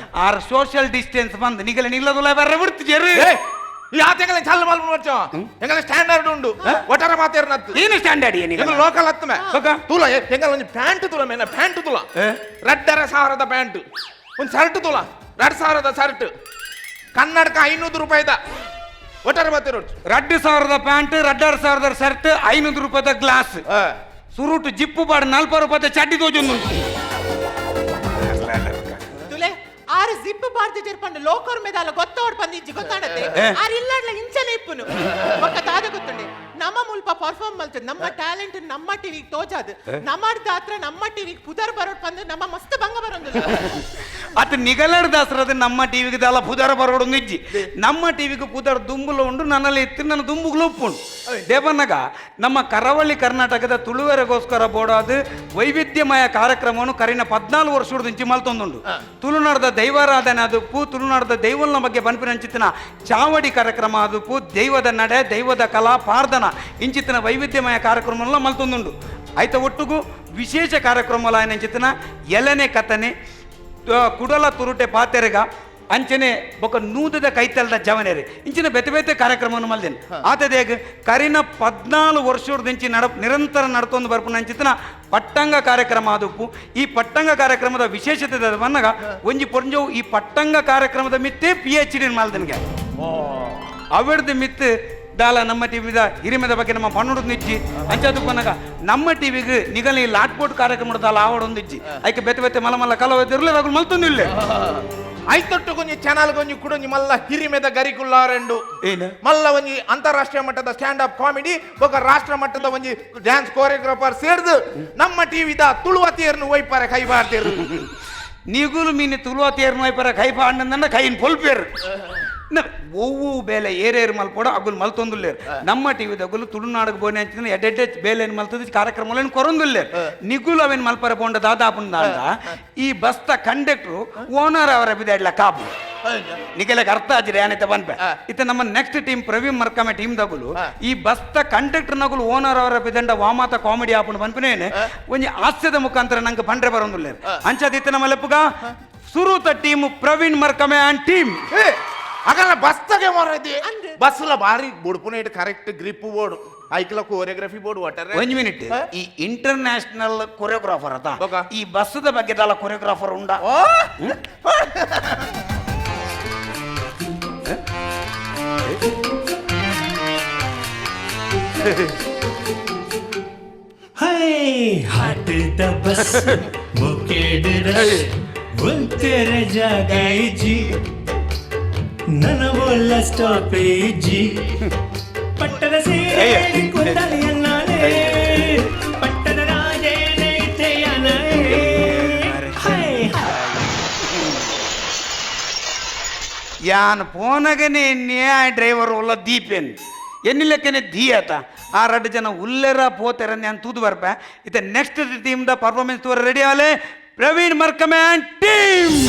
Speaker 4: R social distance ಬಂದು ನಿಗಲ ನಿಲ್ಲದುಲ ಬರ್ರೆ ಬಿಡ್ತು ಜೆರು.
Speaker 6: ಈ ಆತೆಗಳ ಚಾಲು ಮಲ್ಪ ಮಚ್ಚ ಎಂಗಲ ಸ್ಟ್ಯಾಂಡರ್ಡ್ ಉಂಡು ಒಟರ ಮಾತೇರ್ ನತ್ತು.
Speaker 4: ಏನು ಸ್ಟ್ಯಾಂಡರ್ಡ್ ಏನಿಗ?
Speaker 6: ಎಂಗಲ ಲೋಕಲ್ ಹತ್ತುಮೆ.
Speaker 4: ಬೊಕ?
Speaker 6: ತೂಲ ಎಂಗಲ ಒಂಜಿ ಪ್ಯಾಂಟ್ ತೂಲ ಮೇನ ಪ್ಯಾಂಟ್ ತೂಲ 2500 ಪ್ಯಾಂಟ್, ಒಂದು ಶರ್ಟ್ ತೂಲ 2000 ಶರ್ಟ್, ಕನ್ನಡಕ 500 ರೂಪಾಯಿದ ಒಟರ ಮಾತೇರ್.
Speaker 4: 2000 ಪ್ಯಾಂಟ್, 2500 ಶರ್ಟ್, 500 ರೂಪಾಯಿದ ಗ್ಲಾಸ್, ಸುರುಟು ಜಿಪ್ಪು ಬಾಡ್ 40 ರೂಪಾಯಿದ ಚಡ್ಡಿ ತೋಜೊಂದು.
Speaker 5: ತುಲೆ ಆರು ಜಿಪ್ ಬಾರ್ದು ಜರ್ಪಂಡು ಲೋಕರ್ ಮೇದಾಲ ಗೊತ್ತೋಡ್ ಬಂದು ಇಜ್ಜಿ ಗೊತ್ತಾಡತ್ತೆ ಆರ್ ಇಲ್ಲಾಡ್ಲ ಇಂಚನೆ ಇಪ್ಪುನು ಬೊಕ್ಕ ದಾದ ಗೊತ್ತುಂಡೆ ನಮ್ಮ ಮುಲ್ಪ ಪರ್ಫಾರ್ಮ್ ಮಲ್ತದೆ ನಮ್ಮ ಟ್ಯಾಲೆಂಟ್ ನಮ್ಮ ಟಿವಿಗೆ ತೋಜಾದು ನಮ್ಮ ದಾತ್ರ ನಮ್ಮ ಟಿವಿಗೆ ಪುದರ್ ಬರೋಡ್ ಬಂದು ನಮ್ಮ ಮಸ್ತ್ ಭಂಗ ಬರೋದಿಲ್ಲ.
Speaker 4: ಅತ್ ನಿಗಲಡ್ ದಾಸರದ ನಮ್ಮ ಟಿವಿಗೆ ದಾಲ ಪುದರ ಬರೋಡು ಇಜ್ಜಿ ನಮ್ಮ ಟಿವಿಗೆ ಪುದರ್ ದುಂಬುಲ ಉಂಡು ನನ್ನಲ್ಲಿ ಇತ್ತು ನನ್ನ ದುಂಬುಗಳು ಉಪ್ಪುಂಡು. ದೇವನಗ ನಮ್ಮ ಕರಾವಳಿ ಕರ್ನಾಟಕದ ತುಳುವೆರೆಗೋಸ್ಕರ ಬೋಡಾದ ವೈವಿಧ್ಯಮಯ ಕಾರ್ಯಕ್ರಮವನ್ನು ಕರಿನ 14 ವರ್ಷದ ಇಂಚಿ ಮಲ್ತೊಂದುಂಡು. ತುಳುನಾಡದ ದೈವಾರಾಧನೆ ಅದುಪ್ಪು ತುಳುನಾಡದ ದೈವನ ಬಗ್ಗೆ ಬನ್ಪಿನಂಚಿತ್ತಿನ ಚಾವಡಿ ಕಾರ್ಯಕ್ರಮ ಅದುಪ್ಪು ದೈವದ ನಡೆ ದೈವದ ಕಲಾ ಪಾರ್ದನ ಇಂಚಿತ್ತಿನ ವೈವಿಧ್ಯಮಯ ಕಾರ್ಯಕ್ರಮವನ್ನು ಮಲ್ತೊಂದುಂಡು. ಆಯ್ತ ಒಟ್ಟುಗು ವಿಶೇಷ ಕಾರ್ಯಕ್ರಮ ಅಂಚಿತ್ತಿನ ಎಲನೆ ಕಥನೆ ಕುಡಲ ತುರುಟೆ ಪಾತೆರೆಗ ಅಂಚನೆ ಬೊಕ ನೂದದ ಕೈತಲ್ದ ಜವನೆರೆ ಇಂಚಿನ ಬೇತೆ ಬೇತೆ ಕಾರ್ಯಕ್ರಮವನ್ನು ಮಲ್ದೇನೆ. ಆತದೇಗ ಕರಿನ 14 ವರ್ಷದ ನಡ ನಿರಂತರ ನಡ್ತೊಂದು ಬರ್ಪುನ ಅಂಚಿತನ ಪಟ್ಟಂಗ ಕಾರ್ಯಕ್ರಮ ಆದುಪ್ಪು. ಈ ಪಟ್ಟಂಗ ಕಾರ್ಯಕ್ರಮದ ವಿಶೇಷತೆ ಬಂದಾಗ ಒಂಜಿ ಪೊಂಜವು ಈ ಪಟ್ಟಂಗ ಕಾರ್ಯಕ್ರಮದ ಮಿತ್ತೆ PhD ಮಲ್ದನ್ಗೆ ಅವೆಡ್ದ ಮಿತ್ತು ದಾಲ ನಮ್ಮ ಟಿವಿದ ಹಿರಿಮೆದ ಬಗ್ಗೆ ನಮ್ಮ ಪಣ್ಣುಡು ನಿಚ್ಚಿ ಅಂಚಾದು ಪನ್ನಗ ನಮ್ಮ ಟಿವಿಗೆ ನಿಗಲಿ ಲಾಟ್ಪೋಟ್ ಕಾರ್ಯಕ್ರಮ ದಾಲ ಆವಡೊಂದು ಇಜ್ಜಿ ಐಕೆ ಬೇತೆ ಬೇತೆ ಮಲ್ಲ ಮಲ್ಲ ಕಲವ ಇರ್ಲಿ ರಗುಲ್ ಮಲ್ತೊಂದು ಇಲ್ಲೇ.
Speaker 6: ಐತೊಟ್ಟು ಕೊಂಜಿ ಚಾನಲ್ ಕೊಂಜಿ ಕುಡೊಂಜಿ ಮಲ್ಲ ಹಿರಿಮೆದ ಗರಿಕುಲ್ಲಾರೆಂಡು.
Speaker 4: ಏನ?
Speaker 6: ಮಲ್ಲ ಒಂಜಿ ಅಂತಾರಾಷ್ಟ್ರೀಯ ಮಟ್ಟದ stand up comedy ಬೊಕ ರಾಷ್ಟ್ರ ಮಟ್ಟದ ಒಂಜಿ ಡ್ಯಾನ್ಸ್ ಕೋರಿಯೋಗ್ರಾಫರ್ ಸೇರ್ದು ನಮ್ಮ ಟಿವಿದ ತುಳುವ ತೇರ್ನು ಒಯ್ಪಾರೆ ಕೈಬಾರ್ತೇರು.
Speaker 4: ನಿಗುಲು ಮೀನು ತುಳುವ ತೇರ್ನು ಒಯ್ಪಾರೆ ಕೈಪಾ ಅಣ್ಣಂದನ್ನ ಕೈನ್ ಪೊಲ್ಪೇರು. ಒವ್ವು ಬೇಲೆ ಏರೇರು ಮಲ್ಪೋಡ ಅಗುಲ್ ಮಲ್ತೊಂದುಲ್ಲೇರು. ನಮ್ಮ ಟಿವಿ ದಗುಲು ತುಳುನಾಡಿಗೆ ಬೋನೆ ಅಂಚಿನ ಎಡ್ಡೆಡ್ಡೆ ಬೇಲೆನ್ ಮಲ್ತದ ಕಾರ್ಯಕ್ರಮಗಳನ್ನು ಕೊರೊಂದುಲ್ಲೇರು. ನಿಗುಲು ಅವೇನ್ ಮಲ್ಪರ ಪೋಂಡ ದಾದಾಪುಂಡ ಈ ಬಸ್ತ ಕಂಡಕ್ಟ್ರು ಓನರ್ ಅವರ ಬಿದಾಡ್ಲ ಕಾಬು ನಿಗಲಕ್ಕೆ ಅರ್ಥ ಆಜಿರ ಏನಿತ ಬನ್ಪೆ. ಇತ್ತ ನಮ್ಮ ನೆಕ್ಸ್ಟ್ ಟೀಮ್ ಪ್ರವೀಣ್ ಮರ್ಕಮೆ ಟೀಮ್ ದಗುಲು ಈ ಬಸ್ತ ಕಂಡಕ್ಟರ್ ನಗುಲು ಓನರ್ ಅವರ ಬಿದಂಡ ವಾಮಾತ ಕಾಮಿಡಿ ಆಪುಂಡು ಪನ್ಪಿನೇನೆ ಒಂಜಿ ಹಾಸ್ಯದ ಮುಖಾಂತರ ನಂಗೆ ಪಂಡ್ರೆ ಬರೋಂದುಲ್ಲೇರು. ಅಂಚದಿತ್ತ ನಮ್ಮ ಲೆಪ್ಪುಗ ಸುರುತ team Praveen Markame and team.
Speaker 6: ಏ ಅಗಲ ಬಸ್ತಗೆ ಮಾರೈತಿ ಬಸ್ಲ ಬಾರಿ ಬುಡ್ಪುನ ಇಟ್ಟು ಕರೆಕ್ಟ್ ಗ್ರಿಪ್ ಬೋರ್ಡ್ ಐಕ್ಲ ಕೋರಿಯೋಗ್ರಫಿ ಬೋರ್ಡ್ ಒಟ್ಟಾರೆ.
Speaker 4: ಒಂಜ್ ಮಿನಿಟ್, ಈ ಇಂಟರ್ನ್ಯಾಷನಲ್ ಕೊರಿಯೋಗ್ರಾಫರ್ ಅತ
Speaker 6: ಬೊಕ?
Speaker 4: ಈ ಬಸ್ಸದ ಬಗ್ಗೆ ದಾಲ ಕೊರಿಯೋಗ್ರಾಫರ್ ಉಂಡ?
Speaker 6: ಓ.
Speaker 8: ಹಾಟ್ the bus ಮುಖೇಡ್ ರಶ್ ಉಂತೆರ ಜಾಗ ಇಜ್ಜಿ ನನವೊಲ್ಲ ಸ್ಟಾಪೇಜಿ ಪಟ್ಟದ ಸೀರೆ ಕುಂದಲಿಯನ್ನಾನೆ ಪಟ್ಟದ ರಾಜೇನೆ ಇತ್ತೆಯನೇ ಹೈ.
Speaker 4: ಯಾನ್ ಪೋನಗನೆ ಎನ್ನಿ ಆ ಡ್ರೈವರ್ ಉಲ್ಲ ದೀಪೇನ್ ಎನ್ನಿ ಲೆಕ್ಕನೆ ದೀ ಆತ. ಆ ರಡ್ಡು ಜನ ಉಲ್ಲೆರ ಪೋತೆರ ನಾನು ತೂದು ಬರ್ಪ. ಇತ್ತ ನೆಕ್ಸ್ಟ್ ಟೀಮ್ the performance ತೋರ ರೆಡಿ ಆಲೆ ಪ್ರವೀಣ್ ಮರ್ಕಮೆ ಅಂಡ್ ಟೀಮ್.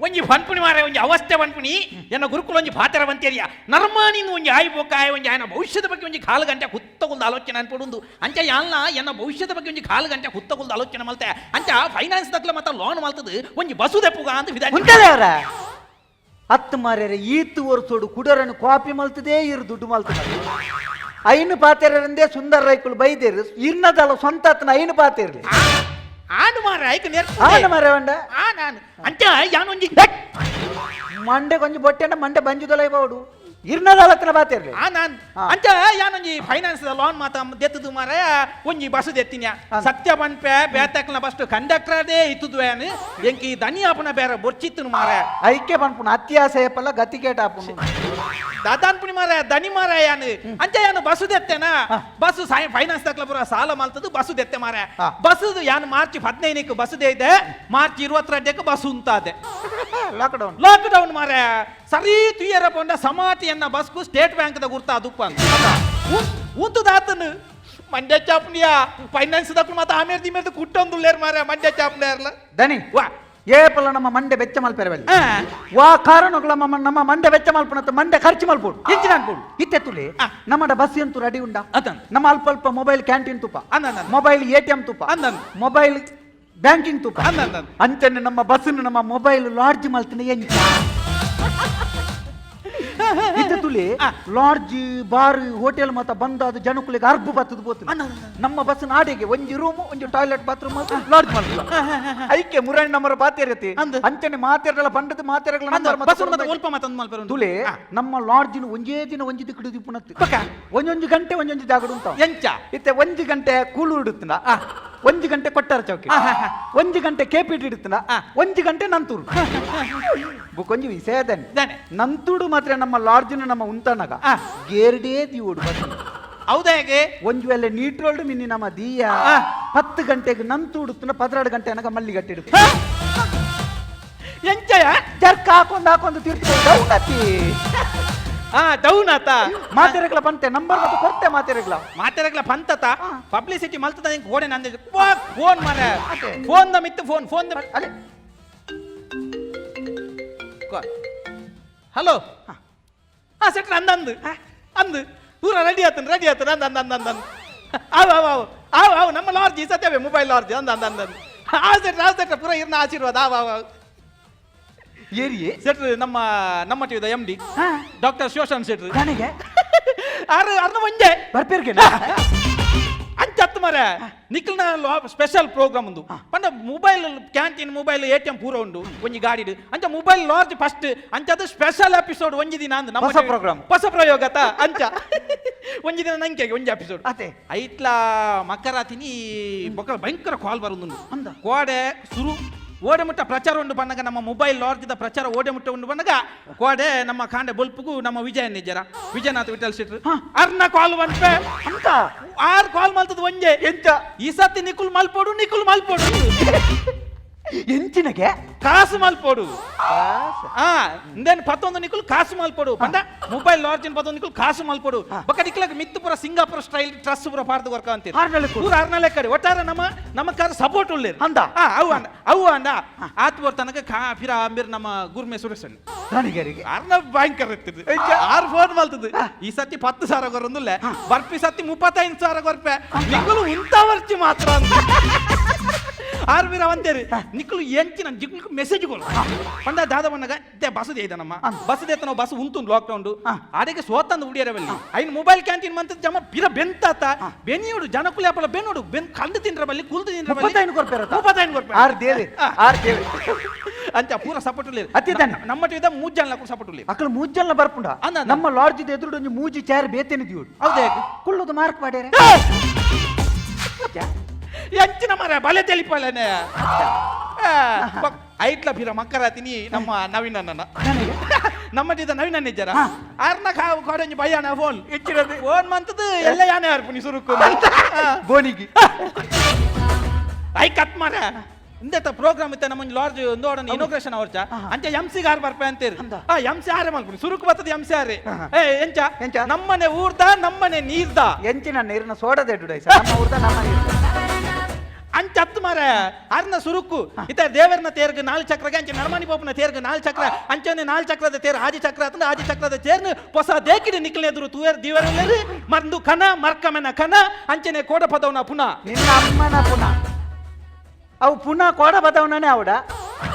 Speaker 9: ಒಂಜಿ ಪನ್ಪುಣಿ ಮಾರೆ, ಒಂಜಿ ಅವಸ್ಥೆ ಪನ್ಪುಣಿ. ಎನ್ನ ಗುರುಕುಲ ಒಂಜಿ ಪಾತರ ಬಂತೇರಿಯ ನರ್ಮಾನಿಂದ ಒಂಜಿ ಆಯಿ ಬೋಕಾಯ ಒಂಜಿ ಆಯನ ಭವಿಷ್ಯದ ಬಗ್ಗೆ ಒಂಜಿ ಕಾಲು ಗಂಟೆ ಹುತ್ತಗುಲ್ದ ಆಲೋಚನೆ ಅನ್ಪಡುಂದು. ಅಂಚ ಯಾಲ್ನ ಎನ್ನ ಭವಿಷ್ಯದ ಬಗ್ಗೆ ಒಂಜಿ ಕಾಲು ಗಂಟೆ ಹುತ್ತಗುಲ್ದ ಆಲೋಚನೆ ಮಲ್ತೆ. ಅಂಚ ಫೈನಾನ್ಸ್ ದಕ್ಲ ಮತ್ತ ಲೋನ್ ಮಲ್ತದು ಒಂಜಿ ಬಸ್ಸು ದೆಪ್ಪುಗ ಅಂತ ವಿಧಾನ.
Speaker 10: ಉಂಟದೇವ್ರ ಹತ್ತು ಮಾರ್ಯಾರ ಈತು ವರ್ಷೋಡು ಕುಡರನ್ನು ಕಾಪಿ ಮಲ್ತದೇ ಇರು ದುಡ್ಡು ಮಲ್ತದ. ಐನು ಪಾತೆರಂದೇ ಸುಂದರ ರೈಕುಲು ಬೈದೇರು ಇರ್ನದಲ್ಲ ಸ್ವಂತ ಆತನ ಐನು ಪಾತೆರ್ಲಿ.
Speaker 9: ಆನು ಮಾರ ಐಕ್ ನೇರ್.
Speaker 10: ಆನು ಮಾರ್ರೆ వంಡ.
Speaker 9: ಆನ್ ಅಂಚ ಯಾನೊಂಜಿ
Speaker 10: ಮಂಡೆ ಕೊಂಚ ಬೊಟ್ಟೆಂಡ ಮಂಡೆ ಬಂಜುದಲ ಬಾವುಡು ಇರ್ನದಲ್ಲ ಪಾತೆರ್ಲಿ.
Speaker 9: ಆ ನಾನ್ ಅಂಚ ಯಾನೊಂಜಿ ಫೈನಾನ್ಸ್ ಲೋನ್ ಮಾತ ದೆತ್ತದು ಮಾರ ಒಂಜಿ ಬಸ್ ದೆತ್ತಿನ. ಸತ್ಯ ಪನ್ಪೆ ಬೇತಕ್ಲ ಬಸ್ ಕಂಡಕ್ಟರ್ ಅದೇ ಇತ್ತುದು ಎಂಕಿ ದನಿ ಆಪುನ ಬೇರೆ ಬೊರ್ಚಿತ್ತನು ಮಾರ.
Speaker 10: ಐಕ್ಯ ಪನ್ಪುನ ಅತ್ಯಾಸೆಯಪ್ಪಲ್ಲ ಗತಿಕೇಟ ಆಪುನು.
Speaker 9: ದಾದಾನ್ಪುಣಿ ಮಾರ ದನಿ ಮಾರ ಯಾನು ಅಂಚ ಯಾನು ಬಸ್ ದೆತ್ತೆನ ಬಸ್ ಫೈನಾನ್ಸ್ ದಕ್ಲ ಪೂರ ಸಾಲ ಮಲ್ತದು ಬಸ್ ದೆತ್ತೆ ಮಾರ. ಬಸ್ ಯಾನು ಮಾರ್ಚ್ 15ಕ್ಕೆ ಬಸ್ ಇದೆ, ಮಾರ್ಚ್ 22ಕ್ಕೆ ಬಸ್ ಉಂತಾದೆ.
Speaker 10: ಲಾಕ್ಡೌನ್
Speaker 9: ಲಾಕ್ಡೌನ್ ಮಾರ. ಸರಿ ತುಯ್ಯರ ಪೊಂಡ ಸಮಾಟಿಯನ್ನ ಬಸ್ಕು ಸ್ಟೇಟ್ ಬ್ಯಾಂಕ್ the ಗುರ್ತ ದುಪ್ಪ ಉಂತುದಾತನು ಮಂಡ್ಯ ಚಾಪ್ನಿಯ ಫೈನಾನ್ಸ್ ದಕ್ಲು ಮತ್ತೆ ಆಮೇಲೆ ದಿಮೇರ್ದು ಕುಟ್ಟೊಂದುಲ್ಲೇರ್ ಮಾರ ಮಂಡ್ಯ ಚಾಪ್ನಿಯರ್ಲ.
Speaker 10: ದನಿ
Speaker 9: ವಾ
Speaker 10: ಏಪಲ್ಲ ನಮ್ಮ ಮಂಡೆ ಬೆಚ್ಚ ಮಲ್ಪೆರ ಬಲ್ಲಿ ವಾ ಕಾರಣಗಳ ನಮ್ಮ ನಮ್ಮ ಮಂಡೆ ಬೆಚ್ಚ ಮಲ್ಪುನತ್ತ ಮಂಡೆ ಖರ್ಚು ಮಲ್ಪೋಡು
Speaker 9: ಎಂಚಿನ ಅನ್ಪೋಡು.
Speaker 10: ಇತ್ತೆ ತುಲೆ ನಮ್ಮಡ ಬಸ್ ಎಂತು ರೆಡಿ ಉಂಡ.
Speaker 9: ಅದನ್.
Speaker 10: ನಮ್ಮ ಅಲ್ಪ ಅಲ್ಪ ಮೊಬೈಲ್ ಕ್ಯಾಂಟೀನ್ ತುಪ್ಪ,
Speaker 9: ಅಂದನ್.
Speaker 10: ಮೊಬೈಲ್ ಎಟಿಎಂ ತುಪ್ಪ,
Speaker 9: ಅಂದನ್.
Speaker 10: ಮೊಬೈಲ್ ಬ್ಯಾಂಕಿಂಗ್ ತುಪ್ಪ.
Speaker 9: ಅಂದನ್.
Speaker 10: ಅಂಚನೆ ನಮ್ಮ ಬಸ್ ನಮ್ಮ ಮೊಬೈಲ್ ಲಾಡ್ಜ್ ಮಲ್ತಿನ ಎಂಚ ಇತ್ತೆ ತುಲಿ ಲಾಡ್ಜ್ ಬಾರ್ ಹೋಟೆಲ್ ಮತ್ತ ಬಂದಾದ ಜನಕುಲಿಗೆ ಅರ್ಬು ಬತ್ತದ ಬೋತು. ನಮ್ಮ ಬಸ್ ನಾಡಿಗೆ ಒಂಜಿ ರೂಮ್ ಒಂಜಿ ಟಾಯ್ಲೆಟ್ ಬಾತ್ರೂಮ್ ಲಾಡ್ಜ್ ಮಲ್ಪುಲ. ಐಕೆ ಮುರಣ್ ನಮ್ಮರ ಬಾತೇರತಿ ಅಂಚನೆ ಮಾತೆರಗಳ ಬಂಡದ ಮಾತೆರಗಳ ನಂಬರ್
Speaker 9: ಬಸ್ ಮತ್ತೆ ಒಲ್ಪ ಮತ್ತೊಂದು ಮಲ್ಪೆರ.
Speaker 10: ತುಲೆ ನಮ್ಮ ಲಾಡ್ಜಿನ ಒಂಜೇ ದಿನ ಒಂಜಿ ದಿಕ್ಕಡು ದಿಪ್ಪುನತ್ತು ಒಂಜೊಂಜಿ ಗಂಟೆ ಒಂಜೊಂಜಿ ಜಾಗಡು ಉಂಟು.
Speaker 9: ಎಂಚ
Speaker 10: ಇತ್ತೆ ಒಂಜಿ ಗಂಟೆ ಕೂಳು ಇಡುತ್ತಿನ, ಒಂಜಿ ಗಂಟೆ ಕೊಟ್ಟಾರ ಚೌಕಿ, ಒಂಜಿ ಗಂಟೆ ಕೆಪಿಟಿ ಇಡುತ್ತಿನ, ಒಂಜಿ ಗಂಟೆ ನಂತೂರು ಬುಕೊಂಜಿ ವಿಷಯದನೆ ನಂತೂಡು ಮಾತ್ರ ನಮ್ಮ ಲಾಡ್ಜಿನ ನಮ್ಮ ಉಂತನಗ ಗೇರ್ಡೇ ದಿವೋಡು ಬಸ್.
Speaker 9: ಹೌದಾ ಹೇಗೆ?
Speaker 10: ಒಂಜಿ ವೇಳೆ ನೀಟ್ರೋಲ್ಡು ಮಿನ್ನಿ ನಮ್ಮ ದೀಯ 10 ಗಂಟೆಗೆ ನಂತೂಡುತ್ತಿನ 12 ಗಂಟೆ ಅನಗ ಮಲ್ಲಿಗಟ್ಟಿ ಇಡುತ್ತೆ.
Speaker 9: ಎಂಚಯ
Speaker 10: ಜರ್ಕ್ ಹಾಕೊಂಡು ಹಾಕೊಂಡು ತೀರ್ತು ಡೌನ್ ಅತಿ.
Speaker 9: ಡೌನ್ ಆತ.
Speaker 10: ಮಾತೆರಗಳ ಬಂತೆ ನಂಬರ್ ಮತ್ತೆ ಕೊರ್ತೆ ಮಾತೆರಗಳ.
Speaker 9: ಮಾತೆರಗಳ ಪಂತತ ಪಬ್ಲಿಸಿಟಿ ಮಲ್ತದ ಹಿಂಗ್ ಓಡೆ ನಂದೆ ಫೋನ್ ಮಾರ ಫೋನ್ the ಮಿತ್ತು ಫೋನ್ ಫೋನ್ the
Speaker 10: ಅಲೆ.
Speaker 9: ಹಲೋ ಸೆಟ್ರ್ ಅಂದ ಅಂದು ಅಂದು ಪೂರ ರೆಡಿ ಆತನ ರೆಡಿ ಆತನ ಅಂದ ಅಂದ ಅಂದ ಅಂದ ಅಂದ ಆವ್ ಆವ್ ಆವ್ ಆವ್ ಆವ್ ನಮ್ಮ ಲಾರ್ಜ್ ಸತ್ಯವೇ ಮೊಬೈಲ್ ಲಾರ್ಜ್ ಅಂದ ಅಂದ ಅಂದ ಅಂದ ಆ ಸೆಟ್ರ್ ಆ ಸೆಟ್ರ್ ಪೂರ ಇರ್ನ ಆಶೀರ್ವಾದ ಆವ್ ಆವ್ ಆವ್
Speaker 10: ಏರಿಯೇ
Speaker 9: ಸೆಟ್ರ್ ನಮ್ಮ ನಮ್ಮ ಟಿವಿದ ಎಂ ಡಿ ಡಾಕ್ಟರ್ ಶೋಷನ್ ಸೆಟ್ರ್
Speaker 10: ನನಗೆ
Speaker 9: ಆರು ಅರ್ನ ಒಂಜೆ
Speaker 10: ಬರ್ಪೇರ್ಗೆ
Speaker 9: ಅಂಚತ್ತು ಮರ ನಿಖಲ್ನ ಸ್ಪೆಷಲ್ ಪ್ರೋಗ್ರಾಮ್ ಉಂದು ಪಂಡ ಮೊಬೈಲ್ ಕ್ಯಾಂಟೀನ್ ಮೊಬೈಲ್ ಎಟಿಎಂ ಪೂರ ಉಂಡು ಒಂಜಿ ಗಾಡಿಡು ಅಂಚ ಮೊಬೈಲ್ ಲಾರ್ಜ್ ಫಸ್ಟ್ ಅಂಚ ಅದು ಸ್ಪೆಷಲ್ ಎಪಿಸೋಡ್ ಒಂಜಿ ದಿನ ಅಂದ್ ನಮ್ಮ
Speaker 10: ಹೊಸ program.
Speaker 9: ಹೊಸ ಪ್ರಯೋಗ ತ ಅಂಚ ಒಂಜಿ ದಿನ ನಂಗೆ ಒಂಜಿ ಎಪಿಸೋಡ್
Speaker 10: ಅತೆ.
Speaker 9: ಐಟ್ಲಾ ಮಕರಾತಿನಿ ಬೊಕ್ಕ ಭಯಂಕರ ಕಾಲ್ ಬರುದುಂಡು ಕೋಡೆ ಸುರು ಓಡೆ ಮುಟ್ಟ ಪ್ರಚಾರ ಉಂಡು ಬನ್ನಗ ನಮ್ಮ ಮೊಬೈಲ್ ಲಾರ್ಜ್ದ ಪ್ರಚಾರ ಓಡೆ ಮುಟ್ಟ ಉಂಡು ಬನ್ನಗ ಕೋಡೆ ನಮ್ಮ ಕಾಂಡೆ ಬೊಲ್ಪುಗು ನಮ್ಮ ವಿಜಯ ನಿಜರ ವಿಜಯನಾಥ್ ವಿಠಲ್ ಶೆಟ್ರು ಅರ್ನ ಕಾಲ್ ವನ್ಪೆ
Speaker 10: ಅಂತ
Speaker 9: ಆರ್ ಕಾಲ್ ಮಲ್ತದ ಒಂಜೆ
Speaker 10: ಎಂಚ
Speaker 9: ಈ ಸತಿ ನಿಕುಲ್ ಮಲ್ಪೋಡು ನಿಕುಲ್ ಮಲ್ಪೋಡು.
Speaker 10: ಎಂಚಿನಗೆ
Speaker 9: ಕಾಸು ಮಲ್ಪೋಡು. ಆ ಇಂದೇನು ಪತ್ತೊಂದು ನಿಕುಲು ಕಾಸು ಮಲ್ಪೋಡು ಪಂಡ ಮೊಬೈಲ್ ಲಾರ್ಜಿನ್ ಪತ್ತೊಂದು ನಿಕುಲು ಕಾಸು ಮಲ್ಪೋಡು. ಬೊಕ್ಕ ನಿಕ್ಲಗ್ ಮಿತ್ತು ಪೂರ ಸಿಂಗಾಪುರ ಸ್ಟೈಲ್ ಡ್ರೆಸ್ ಪೂರ ಪಾಡ್ದು ಕೊರ್ಕ ಅಂತೀರಿ. ಪೂರ ಆರ್ನಲೆ ಕಡೆ ಒಟ್ಟಾರೆ ನಮ್ಮ ನಮ್ಮ ಕಾರ್ ಸಪೋರ್ಟ್ ಉಳ್ಳೇರು.
Speaker 10: ಅಂದ?
Speaker 9: ಅವು ಅಂದ ಅವು ಅಂದ ಆತ್ ತನಕ ಕಾ ಫಿರ ಅಂಬಿರ್ ನಮ್ಮ ಗುರ್ಮೆ ಸುರೇಶನ್
Speaker 10: ನನಗರಿಗೆ
Speaker 9: ಅರ್ನ ಭಯಂಕರ ಇರ್ತದೆ. ಆರು ಫೋನ್ ಮಲ್ತದೆ. ಈ ಸತಿ 10,000 ಕೊರೊಂದುಲ್ಲೆ ಬರ್ಪಿ ಸತಿ 35,000 ಕೊರ್ಪೆ ನಿಕುಲು ಉಂತಾವರ್ಚಿ ಮಾತ್ರ ಅಂತ ಆರು ಬೀರ ಒಂದೇರಿ ನಿಕ್ಕಲು ಎಂಚಿನ ಜಿಗ್ಲಿಕ್ಕೆ ಮೆಸೇಜ್ ಕೊಡು ಪಂಡ ದಾದ ಬನ್ನಗ they bus ದೇದ ನಮ್ಮ ಬಸ್ ದೇತ ನಾವು ಬಸ್ ಉಂಟು ಲಾಕ್ ಡೌನ್ ಆಡೆಗೆ ಸೋತಂದು ಉಡಿಯರವಲ್ಲಿ ಐನ್ ಮೊಬೈಲ್ ಕ್ಯಾಂಟೀನ್ ಮಂತ ಜಮ ಬಿರ ಬೆಂತಾತ ಬೆನಿಯೋಡು ಜನಕುಲೆ ಅಪ್ಪಲ ಬೆನ್ನೋಡು ಬೆನ್ ಕಂಡು ತಿಂದ್ರ ಬಲ್ಲಿ ಕುಲ್ದು ತಿಂದ್ರ ಬಲ್ಲಿ
Speaker 10: 35 ಕೊರ್ಪೆರತ?
Speaker 9: 35 ಕೊರ್ಪೆ
Speaker 10: ಆರ್ ದೇವೆ ಆರ್ ದೇವೆ
Speaker 9: ಅಂಚ ಪೂರ ಸಪೋರ್ಟ್ ಉಲ್ಲೇರು.
Speaker 10: ಅತ್ತಿದ್ದಾನೆ.
Speaker 9: ನಮ್ಮ ಟಿವಿದ ಮೂರು ಜನ ಸಪೋರ್ಟ್ ಉಲ್ಲೇರು.
Speaker 10: ಅಕಲ್ ಮೂಜ್ ಜನ ಬರ್ಪುಂಡ.
Speaker 9: ಅಂದ, ಅಂದ.
Speaker 10: ನಮ್ಮ ಲಾಡ್ಜ್ ಎದುರು ಒಂಜಿ ಮೂಜಿ ಚೇರ್ ಬೇತೇನೆ ದಿಯೋಡು.
Speaker 9: ಹೌದೇ?
Speaker 10: ಕುಲ್ಲುದು ಮಾರ್ಕ್ ಪಾಡ್ಯಾರೆ.
Speaker 9: ಎಂಚಿನ ಮರ ಬಲೆ ತೆಲಿಪಲೇನೆ ಐಟ್ಲ ಫಿರ ಮಕ್ಕರಾತಿನಿ ನಮ್ಮ ನವೀನನ್ನ ನಮ್ಮ ಟಿದ ನವೀನ ನಿಜರ ಆರ್ನ ಕಾವು ಕೊಡಂಜಿ ಬಯ್ಯಾನ ಫೋನ್ ಇಚ್ಚಿರದು ಫೋನ್ ಮಂತದ್ದು ಎಲ್ಲ ಯಾನೆ ಅರ್ಪುನಿ ಸುರುಕು
Speaker 10: ಬೋನಿಗಿ
Speaker 9: I cut ಮಾರ ಇಂದೆತ್ತ ಪ್ರೋಗ್ರಾಮ್ ಇತ್ತ ನಮ್ಮ ಲಾರ್ಜ್ ಒಂದೋಡನ ಇನೋಗ್ರೇಷನ್ ಅವರ್ಚ ಅಂಚ ಎಂ ಸಿ ಗಾರ್ ಬರ್ಪೆ ಅಂತೀರಿ. ಆ ಎಂ ಸಿ ಆರೆ ಮಲ್ಪುನಿ ಸುರುಕು ಬರ್ತದೆ ಎಂ ಸಿ ಆರೆ. ಏ ಎಂಚ
Speaker 10: ಎಂಚ?
Speaker 9: ನಮ್ಮನೆ ಊರ್ದ ನಮ್ಮನೆ ನೀರ್ದ
Speaker 10: ಎಂಚಿನ ನೀರಿನ ಸೋಡದ ಎಡ್ಡು ನಮ್ಮ ಊರ್ದ ನಮ್ಮ ನೀರ್ದ
Speaker 9: ಅಂಚ ಹತ್ತು ಮಾರ ಅರ್ನ ಸುರುಕು ಇತ ದೇವರನ ತೇರ್ಗ ನಾಲ್ ಚಕ್ರಗೆ ಅಂಚೆ ನರಮಣಿ ಪೋಪನ ತೇರ್ಗ ನಾಲ್ ಚಕ್ರ ಅಂಚನೆ ನಾಲ್ ಚಕ್ರದ ತೇರ್ ಆಜಿ ಚಕ್ರ ಅಂತಂದ್ರೆ ಆಜಿ ಚಕ್ರದ ತೇರ್ನ ಹೊಸ ದೇಕಿಡಿ ನಿಕ್ಲೆ ಎದುರು ತೂಯರ್ ದಿವರಲ್ಲರು ಮರ್ದು ಕನ ಮರ್ಕಮನ ಕನ ಅಂಚನೆ ಕೋಡ ಪದವನ ಪುನಃ
Speaker 10: ನಿನ್ನ ಅಮ್ಮನ ಪುನಃ ಅವು ಪುನಃ ಕೋಡ ಬದವನೇ ಅವಡ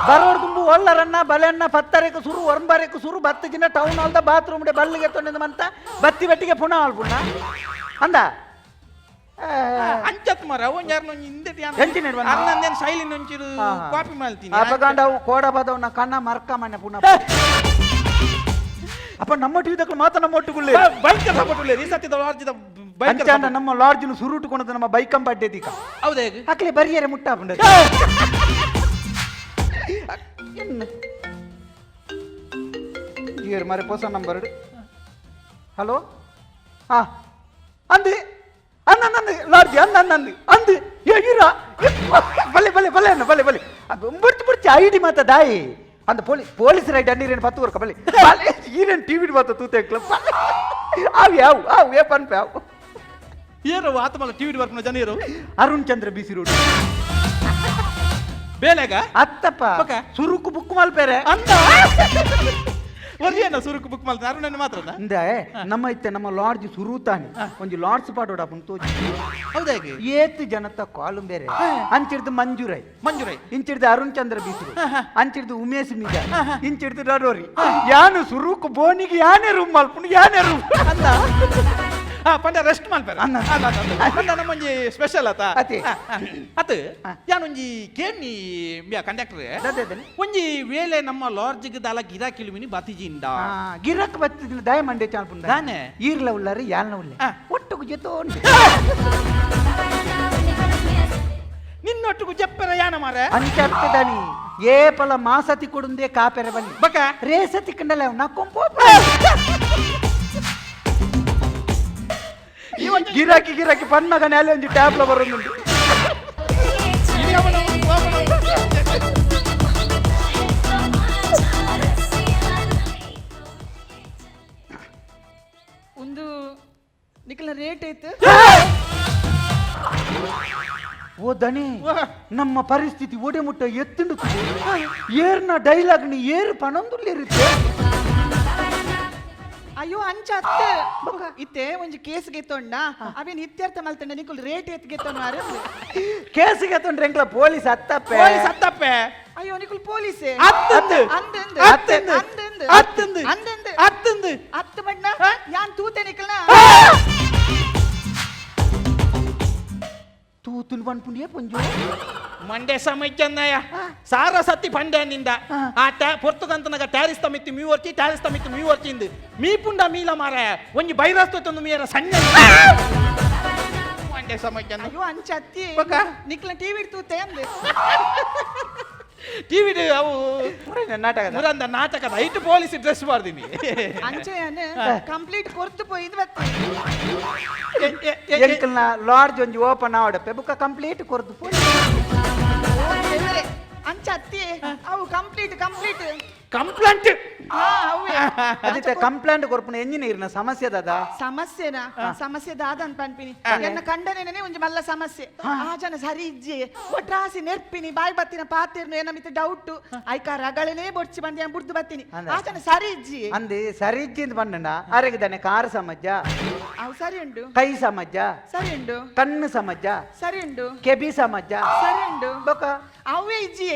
Speaker 10: ಬರೋಡ್ ಗುಂಬು ಒಲ್ಲರನ್ನ ಬಲೆನ್ನ ಪತ್ತರೆக்கு ಸುರು ಒರಂಬರೆக்கு ಸುರು ಬತ್ತು ಜಿನ ಟೌನ್ ಹಾಲ್ದ ಬಾತ್ರೂಮ್ ಬಲ್ಲಿಗೆ ತೊಂದ ಮಂತ ಬತ್ತಿ ಬಟ್ಟಿಗೆ ಪುನಃ ಆಳ್ ಪುನಃ ಅಂದ
Speaker 9: ಅಂಚತ್ ಮಾರ ಅವನ್ ಯಾರನ್ನ ಹಿಂದೆ
Speaker 10: ಎಂಚಿನ ಇಡುವ?
Speaker 9: ಅರ್ನಂದೇನು ಶೈಲಿನ ಒಂಚೂರು ಕಾಪಿ ಮಾಡ್ತೀನಿ.
Speaker 10: ಅಪಗಂಡ ಅವು ಕೋಡ ಬದವನ ಕಣ್ಣ ಮರ್ಕ ಮನೆ ಪುನಃ ಅಪ್ಪ ನಮ್ಮ ಟಿವಿದಕ್ಕೂ ಮಾತ್ರ ನಮ್ಮ ಒಟ್ಟುಗುಳ್ಳೆ
Speaker 9: ಭಯಂಕರ ಸಪೋರ್ಟ್ ಉಳ್ಳೇರು ಈ ಸತಿದ ಲಾರ್ಜಿದ ಭಯಂಕರ
Speaker 10: ಅಂಚಾಂಡ ನಮ್ಮ ಲಾಡ್ಜಿನ ಸುರುಟುಕೊಂಡದ ನಮ್ಮ ಬೈಕಂ ಬಡ್ಡೆದಿಕ
Speaker 9: ಹೌದೇ?
Speaker 10: ಅಕ್ಲೆ ಬರಿಯರೆ ಮುಟ್ಟ ಏರು ಮಾರೆ ಪೊಸ ನಂಬರ್. ಹಲೋ ಹಾ ಅಂದು ಅಂದ ಅಂದ ಲಾಡ್ಜಿ ಅಂದ ಅಂದ ಅಂದು ಅಂದು ಏ ಇರ ಬಲೆ ಬಲೆ ಬಲೆ ಅಣ್ಣ ಬಲೆ ಬಲೆ ಅದು ಬುಡ್ಚಿ ಬುಡ್ಚಿ ಐಡಿ ಮಾತ ದಾಯಿ ಅಂದ ಪೊಲೀಸ್ ಪೊಲೀಸ್ ರೈಡ್ ಅಣ್ಣೀರೇನು ಪತ್ತು ವರ್ಕ ಬಲೆ ಬಲೆ ಈರೇನು ಟಿವಿ ಮಾತ ತೂತೆ ಅವು ಯಾವ ಅವು ಏ ಪನ್ಪೆ ಅವು
Speaker 9: ಏರು ಆತಮಲ್ಲ ಟಿವಿ ಬರ್ಪುನ ಜನ ಏರು
Speaker 10: ಅರುಣ್ ಚಂದ್ರ ಬಿಸಿ ರೋಡ್
Speaker 9: ಬೇಲೆಗ
Speaker 10: ಅತ್ತಪ್ಪ
Speaker 9: ಬೊಕ?
Speaker 10: ಸುರುಕು ಬುಕ್ ಮಲ್ಪೆರೆ
Speaker 9: ಅಂದ ಒರಿಯನ ಸುರುಕು ಬುಕ್ ಮಲ್ತ ಅರುಣ್ ಮಾತ್ರ
Speaker 10: ಅಂದ ನಮ್ಮ ಇತ್ತೆ ನಮ್ಮ ಲಾಡ್ಜ್ ಸುರುತಾನೆ ಒಂಜಿ ಲಾಡ್ಸ್ ಪಾಡೋಡ ತೋಜಿ.
Speaker 9: ಹೌದಾ?
Speaker 10: ಏತ್ ಜನತ ಕಾಲು ಬೇರೆ ಅಂಚಿಡ್ದು ಮಂಜುರೈ
Speaker 9: ಮಂಜುರೈ
Speaker 10: ಇಂಚಿಡ್ದು ಅರುಣ್ ಚಂದ್ರ ಬಿಸಿರು ಅಂಚಿಡ್ದು ಉಮೇಶ್ ಮಿಜ ಇಂಚಿಡ್ದು ರಡೋರಿ ಯಾನು ಸುರುಕು ಬೋನಿಗೆ ಯಾನೇ ರೂಮ್ ಮಲ್ಪುಂಡು ಯಾನೇ ರೂಮ್
Speaker 9: ಅಂದ ಆ ಪಂಡ ರೆಸ್ಟ್ ಮಲ್ಪೆರ
Speaker 10: ಅಂದ.
Speaker 9: ಪಂಡ ನಮ್ಮೊಂಜಿ ಸ್ಪೆಷಲ್ ಆತ.
Speaker 10: ಅತೆ.
Speaker 9: ಅತ್ ಯಾನೊಂಜಿ ಕೇಣಿ ಕಂಡಕ್ಟರ್
Speaker 10: ದಾದ
Speaker 9: ಒಂಜಿ ವೇಳೆ ನಮ್ಮ ಲಾಡ್ಜಿಗೆ ದಾಲ ಗಿರಾಕಿಲುಮಿನಿ ಬತಿಜಿಂದ
Speaker 10: ಗಿರಕ್ ಬತ್ತಿದಿನ ದಾಯ ಮಂಡೆ ಚಾಲ್ಪುಂಡ
Speaker 9: ದಾನೆ?
Speaker 10: ಈರ್ಲ ಉಳ್ಳಾರಿ ಯಾಲ್ನ ಉಳ್ಳೆ
Speaker 9: ಆ.
Speaker 10: ಒಟ್ಟುಗು ಜೊತೆ ಉಂಡು
Speaker 9: ನಿನ್ನೊಟ್ಟಿಗೂ ಜಪ್ಪೆರ ಯಾನ ಮಾರೆ
Speaker 10: ಅಂಚತ್ತದನಿ ಏ ಪಲ ಮಾಸತಿ ಕೊಡುಂದೇ ಕಾಪೆರೆ ಬಲ್ಲಿ
Speaker 9: ಬಕ
Speaker 10: ರೇಸತಿ ಕಂಡಲ ನಕ್ಕೊಂಪೋ ಗಿರಾಕಿ ಗಿರಾಕಿ ಪನ್ನಗ నేల ಒಂಜಿ ಟ್ಯಾಬ್ಲ ಬರೋದುಂಟು.
Speaker 11: ಒಂದು ನಿಖಲ ರೇಟ್ ಐತೆ.
Speaker 10: ಓ ದಣಿ, ನಮ್ಮ ಪರಿಸ್ಥಿತಿ ಒಡೆ ಮುಟ್ಟ ಎತ್ತುಂಡು ಏರ್ನ ಡೈಲಾಗ್ ನೀ ಏರು ಪಣೊಂದುಲ್ಲೇರುತ್ತೆ.
Speaker 11: ಅಯ್ಯೋ ಅಂಚ ಅತ್ತೆ ಇತ್ತೆ ಒಂಜಿ ಕೇಸ್ ಗೆತ್ತೊಂಡ ಅವೇನ್ ಇತ್ಯರ್ಥ ಮಲ್ತಂಡ ನಿಕುಲ್ ರೇಟ್ ಎತ್ ಗೆತ್ತೊಂಡ ಮಾರೆ.
Speaker 10: ಕೇಸಿಗೆ ತೊಂಡ್ರೆ ಎಂಕ್ಲ ಪೊಲೀಸ್ ಅತ್ತಪ್ಪೆ.
Speaker 9: ಪೊಲೀಸ್ ಅತ್ತಪ್ಪೆ.
Speaker 11: ಅಯ್ಯೋ ನಿಕುಲ್ ಪೊಲೀಸೆ
Speaker 9: ಅತ್ತಂದು.
Speaker 11: ಅಂದಂದು
Speaker 9: ಅತ್ತಂದು.
Speaker 11: ಅಂದಂದು
Speaker 9: ಅತ್ತಂದು.
Speaker 11: ಅಂದಂದು
Speaker 9: ಅತ್ತಂದು.
Speaker 11: ಅತ್ತು ಬಣ್ಣ ಯಾನ್ ತೂತೆ ನಿಕಲ್ನ
Speaker 10: ತೂತುನ್ ಪನ್ಪುಂಡಿಯೇ ಪೊಂಜು
Speaker 9: ಮಂಡೆ ಸಮಯ್ಯನ್ನಯ್ಯ ಸಾರ ಸತಿ ಪಂಡ್ಯಾನಿಂದ ಆ ಟ್ಯಾ ಪೊರ್ತುಗಂತನಗ ಟ್ಯಾರಿಸ್ ತಮಿತ್ತು ಮೀ ವರ್ಚಿ ಟ್ಯಾರಿಸ್ ತಮಿತ್ತು ಮೀ ವರ್ಚಿಂದು ಮೀ ಪುಂಡ ಮೀಲ ಮಾರಾಯ ಒಂಜಿ ಬೈರಸ್ತು ತಂದು ಮೀರ ಸಣ್ಣ ಮಂಡೆ ಸಮಯ್ಯನ್ನ.
Speaker 11: ಅಯ್ಯೋ ಅಂಚ ಅತ್ತಿ
Speaker 9: ಬೊಕ?
Speaker 11: ನಿಕ್ಲ ಟಿವಿ ತೂತೆ ಅಂದೆ
Speaker 9: ಟಿವಿ ಅವು
Speaker 10: ನಾಟಕ
Speaker 9: ಮುರಂದ ನಾಟಕದ ಐಟು ಪೊಲೀಸ್ ಡ್ರೆಸ್ ಮಾಡ್ದೀನಿ.
Speaker 11: ಅಂಚೆಯನ್ ಕಂಪ್ಲೀಟ್ ಕೊರ್ತು ಪೋಯಿದ್ ಬತ್ತೆ.
Speaker 10: ಎಂಕಲ್ನ ಲಾಡ್ಜ್ ಒಂಜಿ ಓಪನ್ ಆವಡಪ್ಪೆ ಬುಕ್ಕ ಕಂಪ್ಲೀಟ್ ಕೊರ್ದು ಪೋಯಿ.
Speaker 11: ಓ ದೇವರೇ, ಅಂಚ ಅತ್ತಿ ಅವು ಕಂಪ್ಲೀಟ್ ಕಂಪ್ಲೀಟ್
Speaker 9: ಕಂಪ್ಲೇಂಟ್
Speaker 10: ಅದಿತ್ತೆ ಕಂಪ್ಲೇಂಟ್ ಕೊರ್ಪುನ ಎಂಜಿನ ಇರ್ನ ಸಮಸ್ಯೆ ದಾದಾ
Speaker 11: ಸಮಸ್ಯೆನಾ ಸಮಸ್ಯೆ ದಾದ ಅಂತ ಪನ್ಪಿನಿ ಎನ್ನ ಕಂಡನೇನೆ ಒಂಜಿ ಮಲ್ಲ ಸಮಸ್ಯೆ ಆ ಜನ ಸರಿ ಇಜ್ಜಿ ಒಟ್ರಾಸಿ ನೆರ್ಪಿನಿ ಬಾಯಿ ಬತ್ತಿನ ಪಾತಿರ್ನು ಏನ ಮಿತ್ ಡೌಟ್ ಐಕ ರಗಳನೇ ಬೊಡ್ಚಿ ಬಂದೆ ಬುಡ್ದು ಬತ್ತೀನಿ ಆ ಜನ ಸರಿ ಇಜ್ಜಿ
Speaker 10: ಅಂದೆ ಸರಿ ಇಜ್ಜಿ ಅಂತ ಬಂದಣ್ಣ ಅರೆಗಿದ್ದಾನೆ ಕಾರ್ ಸಮಜ್ಜ
Speaker 11: ಅವು ಸರಿ ಉಂಡು
Speaker 10: ಕೈ ಸಮಜ್ಜ
Speaker 11: ಸರಿ ಉಂಡು
Speaker 10: ಕಣ್ಣು ಸಮಜ್ಜ
Speaker 11: ಸರಿ ಉಂಡು
Speaker 10: ಕೆಬಿ ಸಮಜ್ಜ
Speaker 11: ಸರಿ ಉಂಡು
Speaker 10: ಬೊಕ
Speaker 11: ಅವೇ ಇಜ್ಜಿ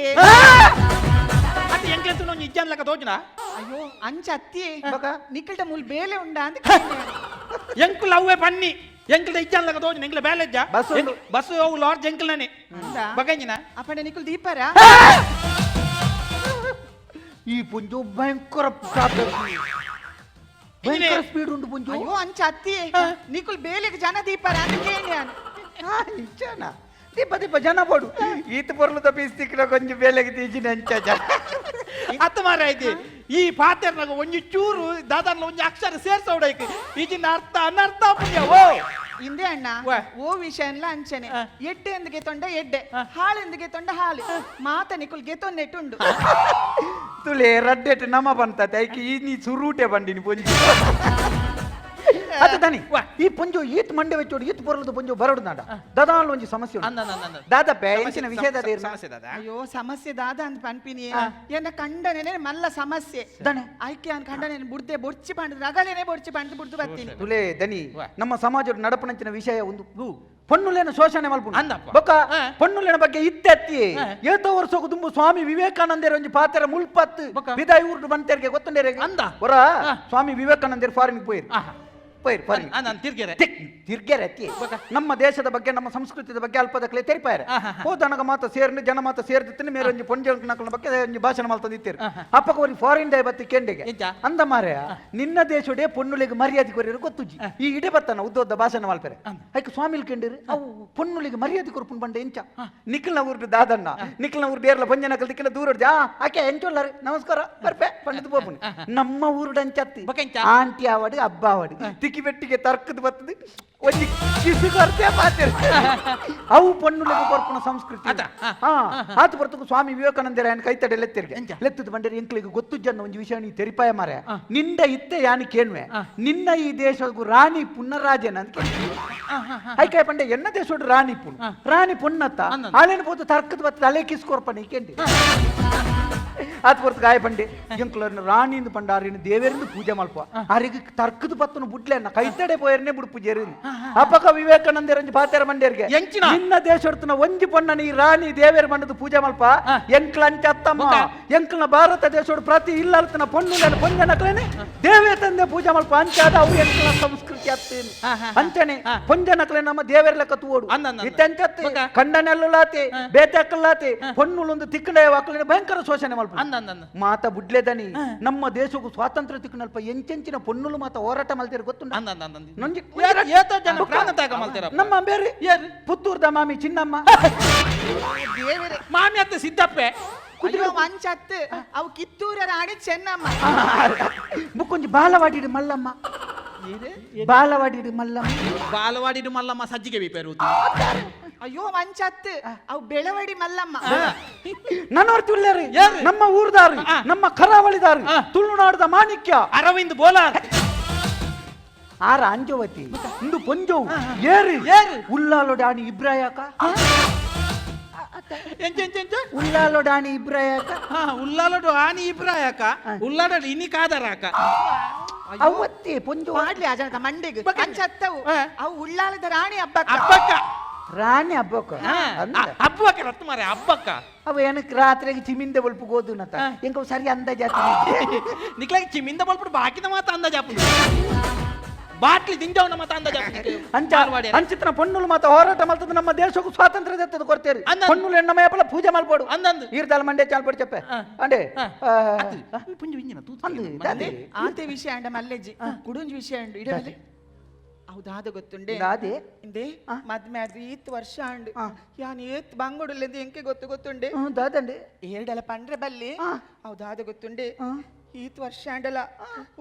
Speaker 9: ಅದು ಎಂಕ್ಲೆತ್ತು ಒಂಜಿ ಇಜ್ಜನ್ ಲೆಕ್ಕ ತೋಜುನ
Speaker 11: ಅಯ್ಯೋ ಅಂಚ ಅತ್ತಿ
Speaker 10: ಬೊಕ
Speaker 11: ನಿಕ್ಕಲ್ಟ ಮೂಲ್ ಬೇಲೆ ಉಂಡ ಅಂತ
Speaker 9: ಎಂಕುಲ್ ಅವೇ ಪನ್ನಿ ಎಂಕಲ್ದ ಇಜ್ಜನ್ ಲೆಕ್ಕ ತೋಜುನ ಎಂಕ್ಲ ಬ್ಯಾಲೆಜ್ಜ
Speaker 10: ಬಸ್ ಉಂಡು.
Speaker 9: ಬಸ್ ಅವು ಲಾರ್ಜ್ ಎಂಕಲ್ ನಾನೆ ಬಗಂಜಿನ
Speaker 11: ಅಪ್ಪಂಡ ನಿಕ್ಕುಲ್ ದೀಪರ
Speaker 10: ಈ ಪುಂಜು ಭಯಂಕರ ಭಯಂಕರ ಸ್ಪೀಡ್ ಉಂಟು ಪುಂಜು
Speaker 11: ಅಯ್ಯೋ ಅಂಚ ಅತ್ತಿ ನಿಕ್ಕುಲ್ ಬೇಲೆಗೆ ಜನ ದೀಪರ ಅಂತ ಕೇಳಿ
Speaker 10: ಇಂಚನ ದೀಪ ದೀಪ ಜನ ಬೋಡು ಈತ ಪೊರ್ಲು ತಪ್ಪಿಸ್ತಿಕ್ರ ಕೊಂಚ ಬೇಲೆಗೆ ತೀಜಿನ ಅಂಚ ಜನ
Speaker 9: ಅತ್ತ ಮಾರಾಯ್ತಿ ಈ ಪಾತೆರ್ನಾಗ ಒಂಜಿ ಚೂರು ದಾದಾರ್ಲ ಒಂಜಿ ಅಕ್ಷರ ಸೇರ್ಸೋಡೈಕ್ ಈಜಿನ ಅರ್ಥ ಅನರ್ಥ ಪುಣ್ಯ ಓ
Speaker 11: ಇಂದೇ ಅಣ್ಣ ಓ ವಿಷಯ ಅನ್ಲ ಅಂಚನೆ ಎಡ್ಡೆ ಎಂದಿಗೆ ತೊಂಡ ಎಡ್ಡೆ ಹಾಳೆಂದಿಗೆ ತೊಂಡ ಹಾಲು ಮಾತ ನಿಕುಲ್ ಗೆತೊನ್ನೆಟ್ಟುಂಡು
Speaker 10: ತುಲೆ ರಡ್ಡೆಟ್ ನಮ ಬಂತತೆ ಐಕೆ ಈ ನೀ ಸುರೂಟೆ ಬಂಡಿನಿ ಪೊಂಜಿ ಅತ್ತ ದನಿ ಈ ಪೊಂಜು ಈತ್ ಮಂಡೆ ವೆಚ್ಚೋಡು ಈತ್ ಪೊರ್ಲದ ಪೊಂಜು ಬರಡು ನಾಡ ದಾದಾಲ್ ಒಂಜಿ ಸಮಸ್ಯೆ ಉಂಟು. ದಾದಪ್ಪೆ ಎಂಚಿನ ವಿಷಯ ದಾದ ಇರ್ನ?
Speaker 9: ಸಮಸ್ಯೆ ದಾದಾ
Speaker 11: ಅಯ್ಯೋ ಸಮಸ್ಯೆ ದಾದ ಅಂತ ಪನ್ಪಿನಿ ಎನ್ನ ಕಂಡನೇನೆ ಮಲ್ಲ ಸಮಸ್ಯೆ
Speaker 10: ದಣೆ.
Speaker 11: ಐಕೆ ಅನ್ ಕಂಡನೇನೆ ಬುಡ್ದೆ ಬೊಡ್ಚಿ ಪಂಡ ರಗಲೇನೆ ಬೊಡ್ಚಿ ಪಂಡ ಬುಡ್ದು ಬರ್ತೀನಿ
Speaker 10: ತುಲೆ ದನಿ ನಮ್ಮ ಸಮಾಜದ ನಡಪನಂಚಿನ ವಿಷಯ ಒಂದು ಪೊನ್ನುಲೇನ ಶೋಷಣೆ ಮಲ್ಪುಂಡು
Speaker 9: ಅಂದಪ್ಪ.
Speaker 10: ಬೊಕ್ಕ ಪೊನ್ನುಲೇನ ಬಗ್ಗೆ ಇತ್ತೆ ಅತ್ತಿ ಏತೋ ವರ್ಷಕ್ಕೂ ತುಂಬು ಸ್ವಾಮಿ ವಿವೇಕಾನಂದರ ಒಂಜಿ ಪಾತ್ರ ಮುಲ್ಪತ್ತು ಬಿದಾಯಿ ಊರ್ಡು ಬಂತೇರಿಗೆ ಗೊತ್ತುಂಡೇರಿಗೆ
Speaker 9: ಅಂದ.
Speaker 10: ಹೊರ ಸ್ವಾಮಿ ವಿವೇಕಾನಂದರ್ ಫಾರಿನ್ ಪೋಯಿರು ಪೋಯಿರು ಫಾರಿನ್
Speaker 9: ನಾನು ತಿರ್ಗೆರೆ
Speaker 10: ತಿರ್ಗೆರೆ ಅತ್ತಿ ನಮ್ಮ ದೇಶದ ಬಗ್ಗೆ ನಮ್ಮ ಸಂಸ್ಕೃತಿದ ಬಗ್ಗೆ ಅಲ್ಪದಕ್ಲೆ ತೆರಿಪಾಯರೆ ಹೋದನಗ ಮಾತ ಸೇರ್ನು ಜನ ಮಾತ ಸೇರ್ದಿತ್ತು ಮೇರೆ ಒಂಜಿ ಪೊಂಜನಕನ ಬಗ್ಗೆ ಒಂಜಿ ಭಾಷಣ ಮಲ್ತಂದಿತ್ತೀರು ಅಪ್ಪಕ ಒಂದು ಫಾರಿನ್ ಡೇ ಬತ್ತಿ ಕೆಂಡೆಗೆ ಅಂದ ಮಾರ್ಯ ನಿನ್ನ ದೇಶೋಡೆ ಪೊನ್ನುಲಿಗೆ ಮರ್ಯಾದೆ ಕೊರಿಯರು ಗೊತ್ತುಜ್ಜಿ ಈ ಇಡೆ ಬತ್ತನ ಉದ್ದ ಭಾಷಣ ಮಲ್ಪೆರೆ ಐಕ್ ಸ್ವಾಮಿಲ್ ಕೆಂಡಿರು ಅವು ಪೊನ್ನುಲಿಗೆ ಮರ್ಯಾದೆ ಕೊರ್ಪುನ್ ಬಂಡೆ ಎಂಚ ನಿಖಲ್ನ ಊರ್ಡು ದಾದಣ್ಣ ನಿಖಲ್ನ ಊರ್ಡು ಏರ್ಲ ಪೊಂಜನಕಲ್ ದಿಕ್ಕಿನ ದೂರ ಆ ಆಕೆ ಎಂಚೊಲ್ಲಾರೆ ನಮಸ್ಕಾರ ಬರ್ಪೆ ಪಂಡಿತ ಪೋಪುನಿ ನಮ್ಮ ಊರುಡು ಅಂಚತ್ತಿ ಆಂಟಿ ಆವಡು ಹಬ್ಬ ಆವಡು ತಿಕ್ಕಿ ಬೆಟ್ಟಿಗೆ ತರ್ಕದ ಬತ್ತದು ಒಂಜಿ ಕಿಸು ಕೊರ್ತೆ ಪಾತಿರ್ ಅವು ಪೊನ್ನುಲಿಗೆ ಕೊರ್ಪುನ ಸಂಸ್ಕೃತಿ ಆತ ಬರ್ತకు ಸ್ವಾಮಿ ವಿವೇಕಾನಂದರ ಕೈ ತಡೆ ಲೆತ್ತಿರ್ಗೆ ಲೆತ್ತದ ಬಂಡೇರಿ ಎಂಕ್ಲಿಗೆ ಗೊತ್ತು ಜನ ಒಂಜಿ ವಿಷಯ ನೀ ತೆರಿಪಾಯ ಮಾರೆ ನಿಂದ ಇತ್ತೆ ಯಾನಿ ಕೇಳ್ವೆ ನಿನ್ನ ಈ ದೇಶಕ್ಕೂ ರಾಣಿ ಪುನ್ನರಾಜನ ಅಂತ ಐಕಾಯ ಪಂಡೆ ಎನ್ನ ದೇಶೋಡು ರಾಣಿ ಪುನ್ ರಾಣಿ ಪೊನ್ನತ್ತ ಆಲೇನು ಪೋತು ತರ್ಕದ ಬತ್ತದ ಅಲೆ ಕಿಸ್ ಕೊರ್ಪಣ ಕೇಂಡಿ ಆತ ಹೊರ್ತು ಗಾಯ ಪಂಡೆ ಎಂಕ್ಲರ್ನ ರಾಣಿಂದ ಪಂಡಾರಿನ ದೇವೇರಿಂದ ಪೂಜೆ ಮಲ್ಪ ಆರಿಗೆ ತರ್ಕದ ಪತ್ತನ ಬುಡ್ಲೆನ್ನ ಕೈತಡೆ ಪೋಯರ್ನೆ ಬುಡ್ ಪೂಜೆರು ಅಪಕ ವಿವೇಕಾನಂದರಂಜಿ ಪಾತೆರ ಮಂಡೇರಿಗೆ
Speaker 9: ಎಂಚಿನ?
Speaker 10: ನಿನ್ನ ದೇಶಡ್ತನ ಒಂಜಿ ಪೊಣ್ಣನ ಈ ರಾಣಿ ದೇವೇರ ಮಂಡದ ಪೂಜೆ ಮಲ್ಪ ಎಂಕ್ಲ ಅಂಚತ್ತಮ್ಮ ಎಂಕ್ಲನ ಭಾರತ ದೇಶೋಡು ಪ್ರತಿ ಇಲ್ಲಲ್ತನ ಪೊಣ್ಣು ಪೊಂಜನಕ್ಲೇನೆ ದೇವೇ ತಂದೆ ಪೂಜೆ ಮಲ್ಪ ಅಂಚಾದ ಅವು ಎಂಕ್ಲನ ಸಂಸ್ಕೃತಿ ಅತ್ತೇನು ಅಂಚನೆ ಪೊಂಜನಕ್ಲೆ ನಮ್ಮ ದೇವೇರ ಲೆಕ್ಕ ತೂಡು ಇತ್ತಂಚತ್ತೆ ಕಂಡನೆಲ್ಲುಲಾತೆ ಬೇತಕ್ಕಲ್ಲಾತೆ ಪೊಣ್ಣುಲೊಂದು ತಿಕ್ಕಂಡ ವಾಕ್ಲೇನೆ ಭಯಂಕರ ಶೋಷಣೆ ಮಲ್ಪ ಮಾತ ಬುಡ್ಲೆದನಿ ನಮ್ಮ ದೇಶಕ್ಕೂ ಸ್ವಾತಂತ್ರ್ಯ ತಿಕ್ಕನಲ್ಪ ಎಂಚೆಂಚಿನ ಪೊನ್ನುಲು ಮಾತ ಹೋರಾಟ ಮಲ್ತೀರ ಗೊತ್ತುಂಟ ನೊಂಜಿ
Speaker 9: ಏತೋ ಜನ ಪ್ರಾಣ ತ್ಯಾಗ ಮಲ್ತೀರಪ್ಪ.
Speaker 10: ನಮ್ಮ ಬೇರೆ ಪುತ್ತೂರ್ದ ಮಾಮಿ ಚಿನ್ನಮ್ಮ
Speaker 11: ದೇವರೇ
Speaker 9: ಮಾಮಿ ಅತ್ತ ಸಿದ್ದಪ್ಪೆ
Speaker 11: ಅಯ್ಯೋ ಅಂಚತ್ತು ಅವು ಕಿತ್ತೂರ ರಾಣಿ ಚೆನ್ನಮ್ಮ
Speaker 10: ಬುಕ್ಕೊಂಜಿ ಬಾಲವಾಡಿಡು ಮಲ್ಲಮ್ಮ ಬಾಲವಾಡಿಡು ಮಲ್ಲಮ್ಮ
Speaker 9: ಬಾಲವಾಡಿಡು ಮಲ್ಲಮ್ಮ ಸಜ್ಜಿಗೆ ಬೀಪೇರು
Speaker 11: ಅಯ್ಯೋ ಅಂಚತ್ತು ಅವು ಬೆಳವಡಿ ಮಲ್ಲಮ್ಮ
Speaker 10: ನನ್ನವರ್ ತುಳ್ಳೇರಿ ನಮ್ಮ ಊರ್ದಾರಿ ನಮ್ಮ ಕರಾವಳಿದಾರಿ ತುಳುನಾಡದ ಮಾಣಿಕ್ಯ
Speaker 9: ಅರವಿಂದ್ ಬೋಲಾರ್
Speaker 10: ಆರ ಅಂಜವತಿ ಇಂದು ಪೊಂಜೋವು ಏರಿ ಉಲ್ಲಾಲೊಡಾಣಿ ಇಬ್ರಾಯಕ
Speaker 9: ಎಂಚ ಎಂಚ ಎಂಚ
Speaker 10: ಉಲ್ಲಾಲೊಡಾಣಿ ಇಬ್ರಾಯಕ
Speaker 9: ಉಲ್ಲಾಲೊಡು ಆನಿ ಇಬ್ರಾಯಕ ಉಲ್ಲಾಲೊಡು ಇನಿ ಕಾದರಾಕ
Speaker 10: ಅವತ್ತೇ ಪೊಂಜೋ
Speaker 11: ಮಾಡ್ಲಿ ಆ ಜನಕ ಮಂಡೆಗೆ ಅಂಚತ್ತವು ಅವು ಉಳ್ಳಾಲದ ರಾಣಿ ಹಬ್ಬಕ್ಕ
Speaker 9: ಹಬ್ಬಕ್ಕ
Speaker 10: ರಾಣಿ ಹಬ್ಬಕ್ಕ
Speaker 9: ಹಬ್ಬಕ್ಕ ರತ್ತು ಮಾರೆ ಹಬ್ಬಕ್ಕ
Speaker 10: ಅವ ಏನಕ್ಕೆ ರಾತ್ರಿಗೆ ಚಿಮಿಂದ ಬಲ್ಪು ಗೋದುನತ ಎಂಕ ಸರಿ ಅಂದಾಜಾತಿ
Speaker 9: ನಿಕ್ಲಾಗ ಚಿಮಿಂದ ಬಲ್ಪುಡು ಬಾಕಿದ ಮಾತ ಅಂದಾಜಾಪುಂಡು ಬಾಟ್ಲಿ ದಿಂಜವನ ಮಾತ ಅಂದಾಜಾಪುಂಡು
Speaker 10: ಅಂಚ ಅಂಚಿತನ ಪೊನ್ನುಲು ಮಾತ ಹೋರಾಟ ಮಲ್ತದ ನಮ್ಮ ದೇಶಕ್ಕೂ ಸ್ವಾತಂತ್ರ್ಯ ದತ್ತದ ಕೊಡ್ತೇರಿ ಪೊನ್ನುಲು ಎಣ್ಣ ಮೇಪಲ ಪೂಜೆ ಮಲ್ಪೋಡು
Speaker 9: ಅಂದಂದು
Speaker 10: ಈರ್ದಾಲ ಮಂಡೆ ಚಾಲ್ಪಡಿ ಚಪ್ಪೆ ಅಂಡೆ
Speaker 11: ಆತೆ ವಿಷಯ ಅಂಡ ಮಲ್ಲೆಜ್ಜಿ ಕುಡುಂಜ್ ವಿಷಯ ಅಂಡು ಇಡವಲ್ಲಿ ಅವು ದಾದ ಗೊತ್ತುಂಡೆ
Speaker 10: ದಾದೆ?
Speaker 11: ಇಂದೆ ಮದ್ಮೆ ಆದ್ ಈತ್ ವರ್ಷ ಅಂಡು ಯಾನ್ ಏತ್ ಬಂಗೋಡುಲ್ಲೆಂದು ಎಂಕೆ ಗೊತ್ತು ಗೊತ್ತುಂಡೆ
Speaker 10: ದಾದಂಡೆ
Speaker 11: ಏರ್ಡಲ ಪಂಡ್ರೆ ಬಲ್ಲಿ ಅವು ದಾದ ಗೊತ್ತುಂಡೆ ಈತ್ ವರ್ಷ ಅಂಡಲ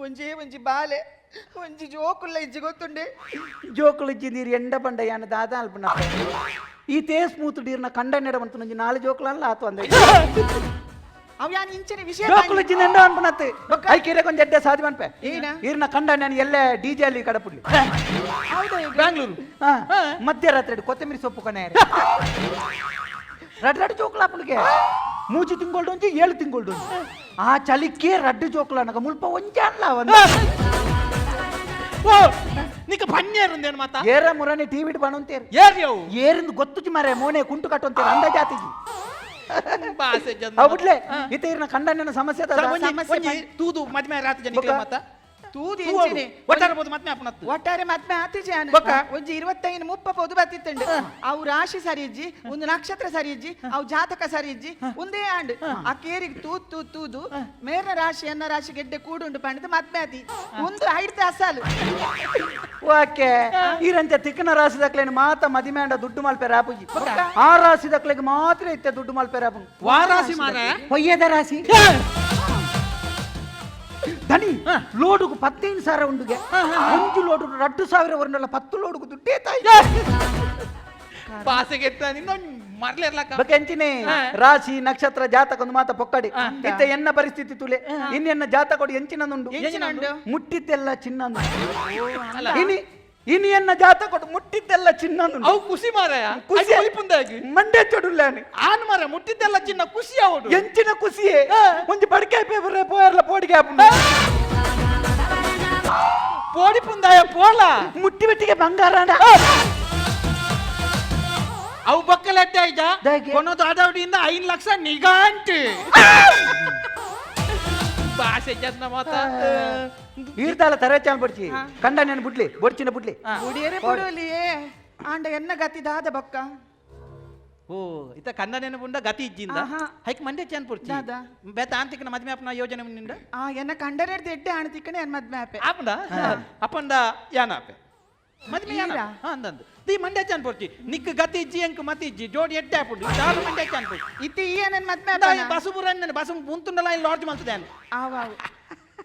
Speaker 11: ಒಂಜೇ ಒಂಜಿ ಬಾಲೆ ಒಂಜಿ ಜೋಕುಲ್ಲ ಇಜ್ಜಿ ಗೊತ್ತುಂಡೆ
Speaker 10: ಜೋಕುಲು ಇಜ್ಜಿ ನೀರು ಎಂಡ ಪಂಡ ಯಾನ ದಾದ ಅಲ್ಪನಪ್ಪ ಈ ತೇ ಸ್ಮೂತ್ ಡೀರ್ನ ಕಂಡ ನೆಡವಂತ ಒಂಜಿ ನಾಲ್ ಜೋಕ್ಲಲ್ಲ ಆತು ಅಂದ.
Speaker 11: ಅವ್ ಯಾನ್ ಇಂಚನೆ ವಿಷಯ
Speaker 10: ಜೋಕುಲು ಜಿನೆಂಡ ಅನ್ಪನತ್ತೆ I ಕಿರೆ ಕೊಂಜ ಎಡ್ಡೆ ಸಾಧಿ ಮನ್ಪೆ.
Speaker 11: ಏನ?
Speaker 10: ಈರ್ನ ಕಂಡ ನಾನು ಎಲ್ಲೇ ಡಿಜೆ ಅಲ್ಲಿ ಕಡಪುಡ್ಲಿ.
Speaker 11: ಹೌದು.
Speaker 9: ಬ್ಯಾಂಗ್ಳೂರು.
Speaker 10: ಹಾ, ಮಧ್ಯರಾತ್ರಿ ಕೊತ್ತಂಬರಿ ಸೊಪ್ಪು ಕಣೆ ರಡ್ ರಡ್ ಜೋಕ್ಲ ಅಪ್ಪನಿಗೆ ಮೂಜಿ ತಿಂಗೊಳ್ಡು ಒಂಜಿ 7 ತಿಂಗೊಳ್ಡು ಒಂಜಿ. ಆ ಚಲಿಕ್ಕೆ ರಡ್ಡು ಜೋಕ್ಲ ಅನಗ ಮುಲ್ಪ ಒಂಜಿ ಅಲ್ಲ ಒಂದು.
Speaker 9: ಓ ನಿಕ ಪನ್ನೇರುಂದೇನು ಮಾತಾ?
Speaker 10: ಏರ ಮುರನೆ ಟಿವಿ ಬಣಂತೇರು.
Speaker 9: ಏರ್ಯವು?
Speaker 10: ಏರಿಂದ ಗೊತ್ತುಜಿ ಮಾರೆ ಮೋನೆ ಕುಂಟು ಕಟ್ಟಂತೇರು ಅಂದ ಜಾತಿಗೆ.
Speaker 9: ಬಾಸೆ ಜನ.
Speaker 10: ಹೌದ್ಲೆ ಇತ ಇರ್ನ ಕಂಡನ ಸಮಸ್ಯೆ ಅದ.
Speaker 9: ಸಮಸ್ಯೆ ತೂದು ಮದ್ಮೆ ರಾತ್ರಿ ಜನಿಕ್ಲೆ
Speaker 10: ಬೊಕ್ಕ?
Speaker 9: ಮಾತಾ?
Speaker 11: ತೂದು
Speaker 9: ತೂವಡು.
Speaker 11: ಎಂಚಿನೆ?
Speaker 9: ಒಟ್ಟಾರೆ ಬೋದು ಮದ್ಮೆ ಆಪುನತ್ತು.
Speaker 11: ಒಟ್ಟಾರೆ ಮದ್ಮೆ ಆತಿ ಜಾನ.
Speaker 9: ಬೊಕ್ಕ?
Speaker 11: ಒಂಜಿ 25 30 ಪೋದು ಬತ್ತಿತ್ತುಂಡು. ಅವು ರಾಶಿ ಸರಿ ಇಜ್ಜಿ, ಒಂದು ನಕ್ಷತ್ರ ಸರಿ ಇಜ್ಜಿ, ಅವು ಜಾತಕ ಸರಿ ಇಜ್ಜಿ, ಒಂದೇ ಆಂಡ್ ಆ ಕೇರಿಗೆ ತೂದ್ ತೂದ್ ತೂದು ಮೇರ್ನ ರಾಶಿ ಎನ್ನ ರಾಶಿ ಗೆಡ್ಡೆ ಕೂಡುಂಡು ಪಂಡದು ಮದ್ಮೆ ಆತಿ ಒಂದು ಐಡ್ತ ಅಸಲು.
Speaker 10: ಓಕೆ ಈರಂಚ ತಿಕ್ಕನ ರಾಶಿ ದಕ್ಲೇನು ಮಾತ ಮದಿಮೇಂಡ ದುಡ್ಡು ಮಲ್ಪೆರ ಆಪುಜಿ. ಆ ರಾಶಿ ದಕ್ಲೆಗೆ ಮಾತ್ರ ಇತ್ತೆ ದುಡ್ಡು ಮಲ್ಪೆರ ಆಪುಂಡು.
Speaker 9: ವಾ ರಾಶಿ ಮಾರ?
Speaker 10: ಹೊಯ್ಯದ ರಾಶಿ ಧನಿ ಲೋಡುಗು 15,000 ಉಂಡುಗೆ ಒಂಜು ಲೋಡು 2,000 ವರನೆಲ್ಲ 10 ಲೋಡುಗು ದುಡ್ಡೇ ತಾಯಿ.
Speaker 9: ಬಾಸೆಗೆ ಇನ್ನೊಂದು ಮರ್ಲಿರ್ಲಕ್ಕ.
Speaker 10: ಬೊಕ್ಕ ಎಂಚಿನೆ ರಾಶಿ ನಕ್ಷತ್ರ ಜಾತಕ ಒಂದು ಮಾತ ಪೊಕ್ಕಡಿ ಇತ್ತ ಎನ್ನ ಪರಿಸ್ಥಿತಿ ತುಲೆ ಇನ್ನೆನ್ನ ಜಾತಕೊಡು ಎಂಚಿನನುಂಡು
Speaker 11: ಎಂಚಿನ ಉಂಡು?
Speaker 10: ಮುಟ್ಟಿದ್ದೆಲ್ಲ ಚಿನ್ನ ಇನಿ ಇನಿ ಎನ್ನ ಜಾತಕೊಡು ಮುಟ್ಟಿದ್ದೆಲ್ಲ ಚಿನ್ನ.
Speaker 9: ಅವು ಖುಷಿ ಮಾರಾಯ.
Speaker 10: ಖುಷಿ.
Speaker 9: ಒಲಿಪುಂದಾಗಿ
Speaker 10: ಮಂಡೆ ಚೊಡುಲ್ಲಾನೆ
Speaker 9: ಆನ್ ಮಾರ ಮುಟ್ಟಿದ್ದೆಲ್ಲ ಚಿನ್ನ ಖುಷಿ ಅವಡು.
Speaker 10: ಎಂಚಿನ ಖುಷಿಯೇ ಒಂಜಿ ಬಡ್ಕೆ ಪೇಪರ್ ಪೋಯರ್ಲ ಪೋಡಿಗೆ ಆಪುಂಡು.
Speaker 9: ಪೋಡಿ ಪುಂದಾಯ ಪೋಲ
Speaker 10: ಮುಟ್ಟಿ ಬೆಟ್ಟಿಗೆ ಬಂಗಾರ ಅಂಡ.
Speaker 9: ಅವು ಬಕ್ಕಲಟ್ಟೆ ಆಯ್ತಾ
Speaker 10: ದಾಗೆ?
Speaker 9: ಕೊನೋದು ಅದಾವಡಿಯಿಂದ 5 ಲಕ್ಷ ನಿಗಾಂಟ್ ಭಾಷೆ ಜನ ಮಾತ.
Speaker 10: ಈರ್ದಾಲ ತರಚಾನ್ ಬಡ್ಚಿ ಕಂಡ నేను ಬುಡ್ಲಿ ಬೊಡ್ಚಿನ ಬುಡ್ಲಿ.
Speaker 11: ಬುಡಿಯರೆ ಬುಡೋಲಿಯೇ ಆಂಡ ಎನ್ನ ಗತಿ ದಾದ ಬೊಕ್ಕ.
Speaker 9: ಓ ಇತ ಕನ್ನಡ ನೆನಪುಂಡ ಗತಿ ಇಜ್ಜಿಂದ
Speaker 11: ಆಹಾ.
Speaker 9: ಹೈಕ್ ಮಂಡೆ ಚಾನ್ ಪುರ್ಚಿ
Speaker 11: ದಾದ?
Speaker 9: ಬೇತ ಆಂತಿಕನ ಮದ್ಮೆ ಆಪನ ಯೋಜನೆ ನಿಂಡ.
Speaker 11: ಆ ಎನ್ನ ಕಂಡನೆಡ್ದು ಎಡ್ಡೆ ಆಣ ತಿಕ್ಕಣೆ ಎನ್ ಮದ್ಮೆ ಆಪೆ.
Speaker 9: ಆಪಂಡ ಅಪಂಡ ಯಾನಾಪೆ ಮದ್ಮೆ ಯಾನ
Speaker 11: ಈರಾ?
Speaker 9: ಅಂದಂದು ದಿ ಮಂಡೆ ಚಾನ್ ಪುರ್ಚಿ ನಿಕ್ ಗತಿ ಇಜ್ಜಿ ಎಂಕ್ ಮತಿ ಇಜ್ಜಿ ಜೋಡಿ ಎಡ್ಡೆ ಆಪುಂಡು ದಾದ ಮಂಡೆ ಚಾನ್ ಪುರ್ಚಿ.
Speaker 11: ಇತ್ತೆ ಈ ಏನನ್ ಮದ್ಮೆ ಆಪನ?
Speaker 9: ಬಸು ಬುರಣ್ಣನ ಬಸು ಮುಂತುಂಡಲ ಲಾಡ್ಜ್ ಮಲ್ತದೆ
Speaker 11: ಆವಾವು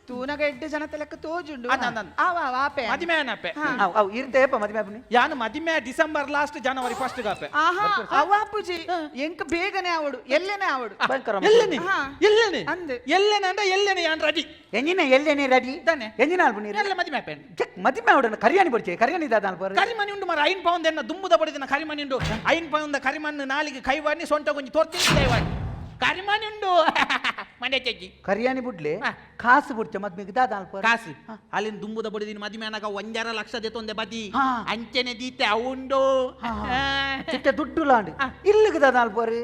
Speaker 11: ತೂನಗ ಎಡ್ಡೆ ಜನತ ಲೆಕ್ಕ ತೋಜುಂಡು.
Speaker 9: ಅಂದ, ಅಂದ, ಅಂದ.
Speaker 11: ಆವಾವ್ ಆಪೆ
Speaker 9: ಮದಿಮೆ ಯಾನಪೆ?
Speaker 10: ಅವ್ ಅವ್ ಇರ್ತೆ ಏಪ ಮದ್ಮೆ ಆಪುನಿ?
Speaker 9: ಯಾನು ಮದಿಮೆ ಡಿಸೆಂಬರ್ ಲಾಸ್ಟ್ ಜನವರಿ ಫಸ್ಟ್ ಗಾಪೆ.
Speaker 11: ಆಹಾ ಅವ ಅಪ್ಪುಜಿ ಎಂಕ್ ಬೇಗನೆ ಆವಡು ಎಲ್ಲೆನೆ ಆವಡು.
Speaker 10: ಭಯಂಕರ
Speaker 9: ಎಲ್ಲೆನೆ?
Speaker 11: ಹಾ.
Speaker 9: ಎಲ್ಲೆನೆ?
Speaker 11: ಅಂದ್.
Speaker 9: ಎಲ್ಲೆನೆ ಅಂಡ ಎಲ್ಲೆನೆ ಯಾನ್ ರೆಡಿ.
Speaker 10: ಎಂಜಿನ ಎಲ್ಲೆನೆ ರೆಡಿ?
Speaker 9: ತಾನೆ.
Speaker 10: ಎಂಜಿನ ಆಲ್ಪುನಿ?
Speaker 9: ಎಲ್ಲ ಮದಿಮೆ ಆಪೆ.
Speaker 10: ಚೆಕ್ ಮದಿಮೆ ಆವಡನ ಕರಿಯಾಣಿ ಬಡ್ಚಿ ಕರಿಯಾಣಿ ದಾದ ಆಲ್ಪರ್.
Speaker 9: ಕರಿಮಣಿ ಉಂಡು ಮಾರ 5 ಪೌಂಡ್ ಎನ್ನ ದುಂಬುದ ಬಡಿದಿನ ಕರಿಮಣಿ ಉಂಡು 5 ಪೌಂಡ್ ಕರಿಮಣ್ಣು ನಾಲಿಗೆ ಕೈವಾಣಿ ಸೊಂಟ ಕೊಂಚ ತೋರ್ತೀನಿ ದಯವಾಣಿ ಕರಿಮಣಿ ಉಂಡು ಮಂಡೆ ಚಜ್ಜಿ.
Speaker 10: ಕರಿಯಾಣಿ ಬುಡ್ಲೆ
Speaker 9: ಹಾ.
Speaker 10: ಕಾಸು ಬುಡ್ಚ ಮದ್ಮೆಗೆ ದಾದ ಆಲ್ಪರ್.
Speaker 9: ಕಾಸು ಅಲ್ಲಿನ ದುಂಬುದ ಬಡಿದಿನ ಮದಿಮೆ ಅನಗ 1.5 ಲಕ್ಷ ದೆತ್ತೊಂದೆ ಬದಿ
Speaker 10: ಹಾ.
Speaker 9: ಅಂಚೆನೆ ದೀತೆ ಅವುಂಡು.
Speaker 10: ಚಿಟ್ಟ ದುಡ್ಡು ಲಾಂಡು ಇಲ್ಲಿಗೆ ದಾದ ಆಲ್ಪರ್.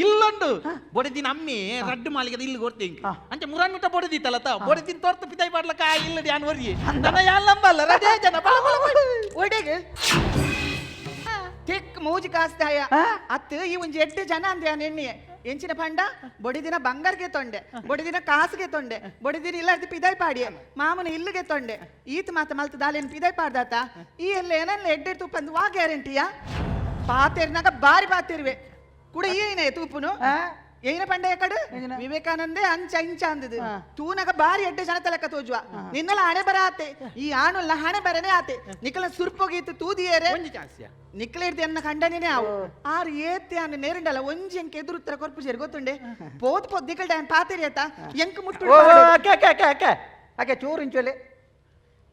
Speaker 9: ಇಲ್ಲೊಂಡು ಬೊಡೆದಿನ ಅಮ್ಮಿ ರಡ್ಡು ಮಾಲಿಗೆ ಇಲ್ಲಿ ಕೊಡ್ತೀನಿ
Speaker 10: ಹಾ.
Speaker 9: ಅಂಚೆ ಮುರಾನ್ ಮುಟ್ಟ ಬೊಡೆದಿತ್ತಲ್ಲ ತ ಬೊಡೆದಿನ ತೋರ್ತು ಪಿತಾಯಿ ಪಾಡ್ಲಕ್ಕ ಇಲ್ಲಡಿ ಯಾನ್ ವರ್ಗಿ ನನ್ನ ಯಾನ್ ನಂಬಲ್ಲ ರಡೇ ಜನ ಬಲ ಬಲ ಬಲ.
Speaker 11: ಒಡೆಗೆ ತಿಕ್ ಮೂಜಿ ಕಾಸ್ದಾಯ
Speaker 10: ಆ?
Speaker 11: ಅತ್ತು ಈ ಒಂಜಿ ಎಡ್ಡೆ ಜನ ಅಂದೆ ಎಣ್ಣೆ ಎಂಚಿನ ಪಂಡ ಬೊಡಿದಿನ ಬಂಗಾರ್ಗೆ ತೊಂಡೆ ಬೊಡಿದಿನ ಕಾಸುಗೆ ತೊಂಡೆ ಬೊಡಿದಿನ ಇಲ್ಲಾರ್ದು ಪಿದಾಯ್ ಪಾಡಿಯ ಮಾಮನ ಇಲ್ಲಿಗೆ ತೊಂಡೆ ಈತ ಮಾತ ಮಲ್ತ ದಾಲೇನು ಪಿದಾಯ್ ಪಾಡ್ದಾತ ಈ ಎಲ್ಲ ಏನೆಲ್ಲ ಎಡ್ಡೆ ತೂಪಂದು ವಾ ಗ್ಯಾರಂಟಿಯಾ ಪಾತೇರ್ನಾಗ ಬಾರಿ ಪಾತೇರ್ವೆ ಕೂಡ ಏನೇ ತೂಪುನು
Speaker 10: ಆ?
Speaker 11: ಏನ ಪಂಡ ಎಕಡು ವಿವೇಕಾನಂದೇ ಅಂಚ ಇಂಚ ಅಂದದು ತೂನಗ ಬಾರಿ ಎಡ್ಡೆ ಜನ ತಲಕ ತೋಜುವ ನಿನ್ನಲ ಹಣೆ ಬರ ಆತೆ ಈ ಆಣುಲ್ಲ ಹಣೆ ಬರನೇ ಆತೆ ನಿಕಲ ಸುರ್ಪೋಗೀತು ತೂದಿಯೇರೆ
Speaker 9: ಒಂಜಿ ಚಾನ್ಸ್ಯಾ
Speaker 11: ನಿಕ್ಲೇರ್ದು ಎನ್ನ ಕಂಡನೇನೆ ಆವು ಆರು ಏತ್ತೆ ಅನ್ನ ನೇರಂಡಲ್ಲ ಒಂಜಿ ಎಂಕ್ ಎದುರು ಉತ್ತರ ಕೊರ್ಪು ಜೇರು ಗೊತ್ತುಂಡೆ ಪೋದ್ ಪೋದ್ ನಿಕಲ್ ಡ್ಯಾನ್ ಪಾತೇರಿ ಆತ ಎಂಕ್ ಮುಟ್ಟು
Speaker 10: ಓ ಅಕ್ಕೆ ಅಕ್ಕೆ ಅಕ್ಕೆ ಅಕ್ಕೆ ಅಕ್ಕೆ ಚೂರು ಇಂಚೋಲೆ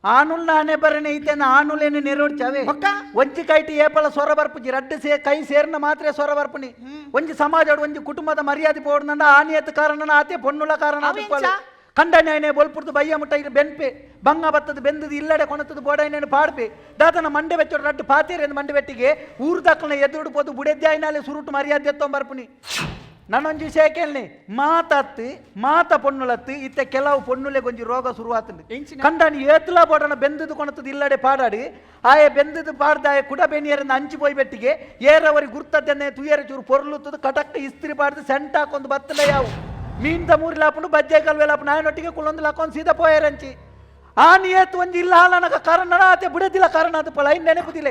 Speaker 10: ಆನುಲ್ ನಾನೇ ಬರನೆ ಐತೆ ಆನುಲೇನು ನೆರೋಡ್ಚಾವೆ
Speaker 11: ಬೊಕ್ಕ?
Speaker 10: ಒಂಜಿ ಕೈಟಿ ಏಪಲ ಸೊರ ಬರ್ಪುಜಿ ರಡ್ಡು ಸೇ ಕೈ ಸೇರ್ನ ಮಾತ್ರ ಸೊರ ಬರ್ಪುನಿ ಒಂಜಿ ಸಮಾಜ ಒಂಜಿ ಕುಟುಂಬದ ಮರ್ಯಾದೆ ಪೋಡ್ನಂಡ ಆನಿಯತ್ ಕಾರಣ ಆತೆ ಪೊನ್ನುಲ ಕಾರಣ
Speaker 11: ಅವು ಎಂಚ?
Speaker 10: ಕಂಡನ್ಯಾಯನೆ ಬೊಲ್ಪುರ್ದು ಬಯ್ಯ ಮುಟ್ಟ ಇರು ಬೆನ್ಪೆ ಬಂಗ ಬತ್ತದ ಬೆಂದದ ಇಲ್ಲಡೆ ಕೊಣತದ ಬೋಡೈನೇನು ಪಾಡ್ಪೆ ದಾತನ ಮಂಡೆ ಬೆಚ್ಚೋಡು ರಡ್ಡು ಪಾತೇರಿ ಎಂದು ಮಂಡೆ ಬೆಟ್ಟಿಗೆ ಊರು ದಾಖಲ ಎದುರುಡು ಪೋದು ಬುಡೆದ್ಯಾಯಿನಾಲೆ ಸುರುಟು ಮರ್ಯಾದೆ ಎತ್ತೊಂಬರ್ಪುನಿ ನನ್ನೊಂಜಿ ವಿಷಯ ಕೇಳಿ ಮಾತತ್ತು ಮಾತ ಪೊನ್ನುಲತ್ತು ಇತ್ತ ಕೆಲವು ಪೊನ್ನುಲೆ ಗೊಂಜಿ ರೋಗ ಶುರುವಾತಂದು ಕಂಡಾನಿ ಏತ್ಲಾ ಬೋಡನ ಬೆಂದದು ಕೊಣತದ ಇಲ್ಲಡೆ ಪಾಡಾಡಿ ಆಯೆ ಬೆಂದದು ಪಾಡ್ದಾಯ ಕುಡ ಬೆನಿಯರನ್ನ ಹಂಚಿ ಪೋಯ್ ಬೆಟ್ಟಿಗೆ ಏರವರಿ ಗುರ್ತದ್ದನ್ನೇ ತುಯರ ಚೂರು ಪೊರ್ಲುತ್ತದು ಕಟಕ್ ಇಸ್ತ್ರಿ ಪಾಡ್ದು ಸೆಂಟ್ ಹಾಕೊಂದು ಬತ್ತಲೆ ಯಾವು ಮೀನ್ದ ಮೂರಿಲಾಪುಂಡು ಬಜ್ಜೆ ಕಲ್ವೆಲಾಪು ನಾಯನೊಟ್ಟಿಗೆ ಕುಳ್ಳೊಂದು ಲಾಕೊಂದು ಸೀದಾ ಪೋಯರಂಚಿ ಆ ನಿಯತ್ ಒಂಜಿ ಇಲ್ಲ ಹಾಲನಕ ಕಾರಣ ಆತೆ ಬುಡದಿಲ್ಲ ಕಾರಣ ಅದು ಪಳ ಇನ್ ನೆನಪುದಿಲ್ಲ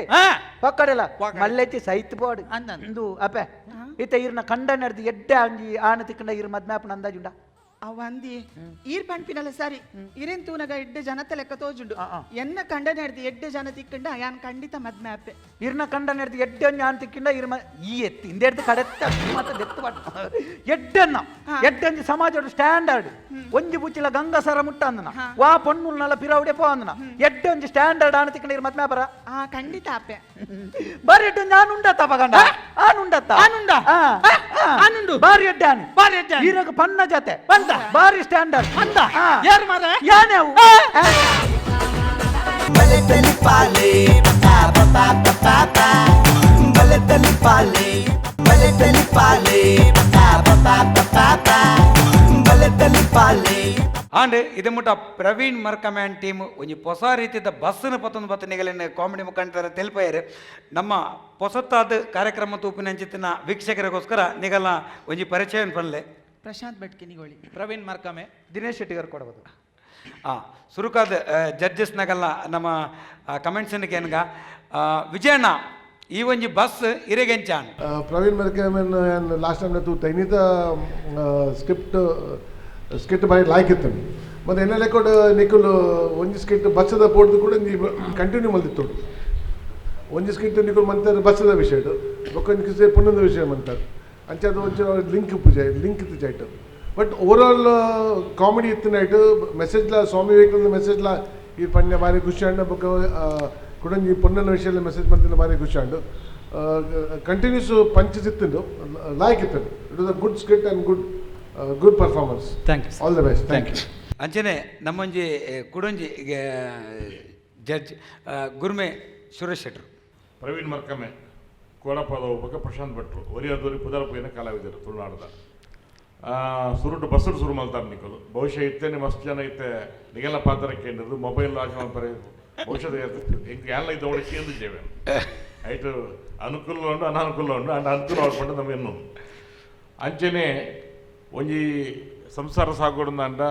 Speaker 10: ಪಕ್ಕಡೆಲ್ಲ ಮಲ್ಲೆಚ್ಚಿ ಸೈತ್ ಬೋಡು ಇಂದು ಅಪೆ ಇತ್ತ ಇರ್ನ ಕಂಡ ನಡೆದು ಎಡ್ಡೆ ಅಂಜಿ ಆನ ತಿಕ್ಕಂಡ ಇರ್ ಮದ್ಮ್ಯಾಪನ ಅಂದಾಜುಂಡ.
Speaker 11: ಅವ್ ಅಂದಿ ಈರ್ ಪನ್ಪಿನಲ್ಲ ಸರಿ, ಇರೇನ್ ತೂನಗ ಎಡ್ಡೆ ಜನತ ಲೆಕ್ಕ ತೋಜುಂಡು. ಎನ್ನ ಕಂಡನೆ ಹಿಡ್ದು ಎಡ್ಡೆ ಜನ ತಿಕ್ಕಂಡ ಯಾನ್ ಖಂಡಿತ ಮದ್ಮೆ ಆಪೆ.
Speaker 10: ಇರ್ನ ಕಂಡನೆ ಹಿಡ್ದು ಎಡ್ಡೆ ಒಂಜಿ ಆನ್ ತಿಕ್ಕಿಂಡ ಇರ್ಮ ಈ ಎತ್ತಿ ಹಿಂದೆ ಹಿಡ್ದು ಕಡೆತ್ತ ಮತ್ತೆ ದೆತ್ತು ಪಟ್ಟ ಎಡ್ಡೆನ್ನ ಎಡ್ಡೆ ಒಂಜಿ ಸಮಾಜ ಸ್ಟ್ಯಾಂಡರ್ಡ್ ಒಂಜಿ ಬುಚ್ಚಿಲ ಗಂಗಸರ ಮುಟ್ಟ ಅಂದನ ವಾ ಪೊಣ್ಣುಲ್ನಲ್ಲ ಪಿರೌಡೆ ಪೋ ಅಂದನ ಎಡ್ಡೆ ಒಂಜಿ ಸ್ಟ್ಯಾಂಡರ್ಡ್ ಆನ್ ತಿಕ್ಕಂಡ ಇರ್ ಮದ್ಮೆ ಆಪರ.
Speaker 11: ಆ ಖಂಡಿತ ಆಪೆ.
Speaker 10: ಬಾರಿ ಎಡ್ಡೆ ಒಂಜಿ ಆನ್ ಉಂಡತ್ತ ಪಗಂಡ ಆನ್ ಉಂಡತ್ತ
Speaker 9: ಆನುಂಡ? ಆನುಂಡು?
Speaker 10: ಬಾರಿ ಎಡ್ಡೆ ಆನ್
Speaker 9: ಬಾರಿ ಎಡ್ಡೆ ಆನ್.
Speaker 10: ಈರಗ ಪನ್ನ ಜೊತೆ
Speaker 9: ಬಂದ?
Speaker 10: ಬಾರಿ ಸ್ಟ್ಯಾಂಡರ್ಡ್
Speaker 9: ಅಂದ ಯಾರು ಮಾರ?
Speaker 10: ಯಾನೆ ಅವು?
Speaker 2: ಬಲೆ ತಲಿಪಾಲೆ ಪಾ ಪಾ ಪಾ ಪಾ ಬಲೆ ತಲಿಪಾಲೆ ಬಲೆ ತಲಿಪಾಲೆ ಪಾ ಪಾ ಪಾ ಪಾ ಬಲೆ ತಲಿಪಾಲೆ.
Speaker 4: ಆಂಡ್ ಇದು ಮುಟ್ಟ ಪ್ರವೀಣ್ ಮರ್ಕಮ್ಯಾನ್ ಟೀಮ್ ಒಂಜಿ ಹೊಸ ರೀತಿಯ ಬಸ್ನ ಪತ್ತೊಂದು ಬತ್ತ ನಿಗಲಿನ ಕಾಮಿಡಿ ಮುಖಾಂತರ ತೆಲ್ಪಾಯರು. ನಮ್ಮ ಹೊಸತಾದ ಕಾರ್ಯಕ್ರಮ ತೂಪಿನಂಚಿತ್ತಿನ ವೀಕ್ಷಕರಿಗೋಸ್ಕರ ನಿಗಲ ಒಂಜಿ ಪರಿಚಯ ಪನ್ಲೆ.
Speaker 11: ಪ್ರಶಾಂತ್ ಭಟ್ಕಿನಿಗೋಳಿ.
Speaker 9: ಪ್ರವೀಣ್ ಮರ್ಕಮೆ.
Speaker 10: ದಿನೇಶ್ ಶೆಟ್ಟಿಗರ್ ಕೊಡಬಹುದು.
Speaker 4: ಸುರುಕಾದ ಜಡ್ಜಸ್ನಾಗೆಲ್ಲ ನಮ್ಮ ಕಮೆಂಟ್ಸ್ ಕೇನ್ಗ ವಿಜಯಣ್ಣ ಈ ಒಂಜಿ ಬಸ್ ಇರೆಗೆಂಚಾನ್.
Speaker 12: ಪ್ರವೀಣ್ ಮರ್ಕಮನ್ ಲಾಸ್ಟ್ ಟೈಮ್ ತೂ ತೈನಿತ ಸ್ಕ್ರಿಪ್ಟ್ ಸ್ಕಿಟ್ ಬಾರಿ ಲಾಯ್ಕ್ ಇತ್ತು. ಮತ್ತು ಎನ್ನ ಲೆಕ್ಕೋಡ್ ನಿಕುಲು ಒಂಜಿ ಸ್ಕಿಟ್ ಬಸ್ಸದ ಪೋಡ್ದು ಕೂಡ ಒಂಜಿ ಕಂಟಿನ್ಯೂ ಮಲ್ದಿತ್ತು. ಒಂಜಿ ಸ್ಕಿಟ್ ನಿಕುಲು ಮಂತಾರೆ ಬಸ್ಸದ ವಿಷಯ, ಬೊಕ್ಕ ಒಂಜಿ ಪುಣ್ಣದ ವಿಷಯ ಮಂತಾರೆ. ಅಂಚೆ ಅದು ಒಂಚೂರು ಲಿಂಕ್ ಪೂಜೆ ಲಿಂಕ್ ಇತ್ತು ಐಟ್. ಬಟ್ ಓವರ್ ಆಲ್ ಕಾಮಿಡಿ ಇತ್ತು ನೈಟ್ ಮೆಸೇಜ್ಲ ಸ್ವಾಮಿ ವಿವೇಕಾನಂದ ಮೆಸೇಜ್ಲ ಈ ಪನ್ಯ ಬಾರಿ ಖುಷಿ ಅಂಡ್ ಬೊಕ್ಕ ಕುಡಂಜಿ ಪೊನ್ನನ ವಿಷಯ ಮೆಸೇಜ್ ಬಂದಿಲ್ಲ ಬಾರಿ ಖುಷಿ ಅಂಡ್ ಕಂಟಿನ್ಯೂಸ್ ಪಂಚಸ್ ಇತ್ತು ಲೈಕ್ ಇತ್ತು. It was a good script and good good performance.
Speaker 3: Thank you.
Speaker 12: All the best. Thank you.
Speaker 4: ಅಂಚನೆ ನಮ್ಮೊಂಜಿ ಕುಡೊಂಜಿ ಜಡ್ಜ್ ಗುರ್ಮೆ ಸುರೇಶ್ ಶೆಟ್ರು.
Speaker 7: ಪ್ರವೀಣ್ ಮರ್ಕಮೆ ಕೋಡಪದ ಒಬ್ಬಕ ಪ್ರಶಾಂತ್ ಭಟ್ರು ಒರಿಯದೋರಿ ಪುದರಪೋಯಿನ ಕಲಾವಿದರು ತುಳುನಾಡದ ಸುರುಟು ಬಸ್ಸುಡು ಸುರು ಮಲ್ತಾರೆ ನಿಕಲು. ಬಹುಶಃ ಇತ್ತೇನೆ ಮಸ್ತ್ ಜನ ಇತ್ತೆ ನಿಗೆಲ್ಲ ಪಾತ್ರ ಕೇಂದ್ರದ್ದು ಮೊಬೈಲ್ ಲಾಂಚ್ ಮಲ್ಪರೆ ಬಹುಶಃ ಎಂಕ್ ಎಲ್ಲ ಇದ್ದ ಒಡೆ ಕೇಂದ್ರಿದ್ದೇವೆ ಐಟು ಅನುಕೂಲ ಉಂಡು ಅನಾನುಕೂಲ ಉಂಡು ಅಂಡ್ ಅನುಕೂಲ ಮಾಡ್ಕೊಂಡು ನಮ್ಮ ಎನ್ನು ಅಂಚೆನೆ ಒಂಜಿ ಸಂಸಾರ ಸಾಗೋಡು ಅಂಡ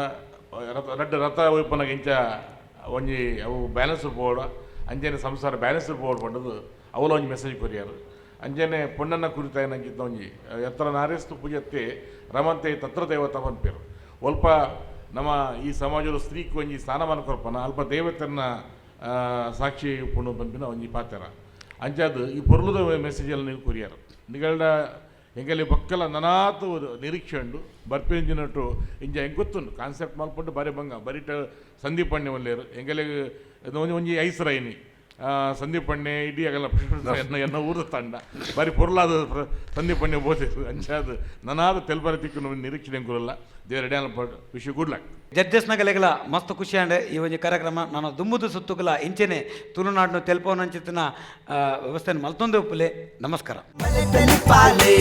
Speaker 7: ರಥ ರಡ್ಡ ರಥ ಒಯ್ಪನಾಗ ಇಂಚ ಒಂಜಿ ಅವು ಬ್ಯಾಲೆನ್ಸ್ ಬೋರ್ಡ್ ಅಂಚೆನೆ ಸಂಸಾರ ಬ್ಯಾಲೆನ್ಸ್ ಬೋರ್ಡ್ ಪಂಡದು ಅವಲ ಒಂಜಿ ಮೆಸೇಜ್ ಕೊರಿಯರು. ಅಂಚೆನೆ ಪೊಣ್ಣನ ಕುರಿತಾಯನಂಚಿತ್ತ ಒಂಜಿ ಎತ್ತರ ನಾರೇಸ್ತು ಪೂಜತ್ತೆ ರಮಂತೆ ತತ್ರ ದೇವತ ಪನ್ಪೇರು. ಒಲ್ಪ ನಮ್ಮ ಈ ಸಮಾಜದ ಸ್ತ್ರೀಕ್ ಒಂಜಿ ಸ್ಥಾನಮಾನ ಕೊರ್ಪನ ಅಲ್ಪ ದೇವತೆನ ಸಾಕ್ಷಿ ಪುಣ್ಣು ಪನ್ಪಿನ ಒಂಜಿ ಪಾತ್ರ. ಅಂಚಾದ್ ಈ ಪೊರ್ಲುದ ಮೆಸೇಜಲ್ಲಿ ನೀವು ಕೊರಿಯರು ನಿಗಲ್ಡ ಎಂಗಲಿ ಬೊಕ್ಕಲ ನನಾತು ನಿರೀಕ್ಷೆ ಉಂಡು ಬರ್ಪಿಂಜಿನಟ್ಟು ಇಂಜ ಹೆಂಗೆ ಗೊತ್ತುಂಡು ಕಾನ್ಸೆಪ್ಟ್ ಮಲ್ಪುಂಡು ಬಾರಿ ಬಂಗ ಬರಿಟ ಸಂದೀಪ್ ಅಣ್ಣೆ ಒಲ್ಲೇರು ಎಂಗಲಿ ಒಂಜಿ ಒಂಜಿ ಐಸರೈನಿ ಸಂದೀಪ್ ಅಣ್ಣೆ ಇಡೀ ಆಗಲ್ಲ ಎನ್ನ ಎನ್ನ ಊರ ತಂಡ ಬಾರಿ ಪೊರ್ಲಾದ ಸಂದೀಪ್ ಅಣ್ಣೆ ಬೋಧೆ. ಅಂಚಾದ ನನಾದ ತೆಲ್ಪರ ತಿಕ್ಕು ನಿರೀಕ್ಷೆ ಎಂಕುಲಲ್ಲ ದೇವರ ವಿಶ್ you good luck.
Speaker 4: ಜಡ್ಜಸ್ನಗಲೆಗಲ ಮಸ್ತ್ ಖುಷಿ ಅಂಡ್ ಈ ಒಂಜಿ ಕಾರ್ಯಕ್ರಮ ನಾನು ದುಂಬುದು ಸುತ್ತುಗಲ ಇಂಚೆನೆ ತುಳುನಾಡಿನ ತೆಲ್ಪವನಂಚಿತ್ತಿನ ವ್ಯವಸ್ಥೆಯನ್ನು ಮಲ್ತೊಂದು ಉಪ್ಪುಲೆ. ನಮಸ್ಕಾರ.
Speaker 2: ಬಲೆ ತಲಿಪಾಲೆ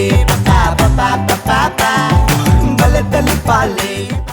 Speaker 2: ಪಾ ಪಾ ಪಾ ಪಾ ಬಲೆ ತಲಿಪಾಲೆ.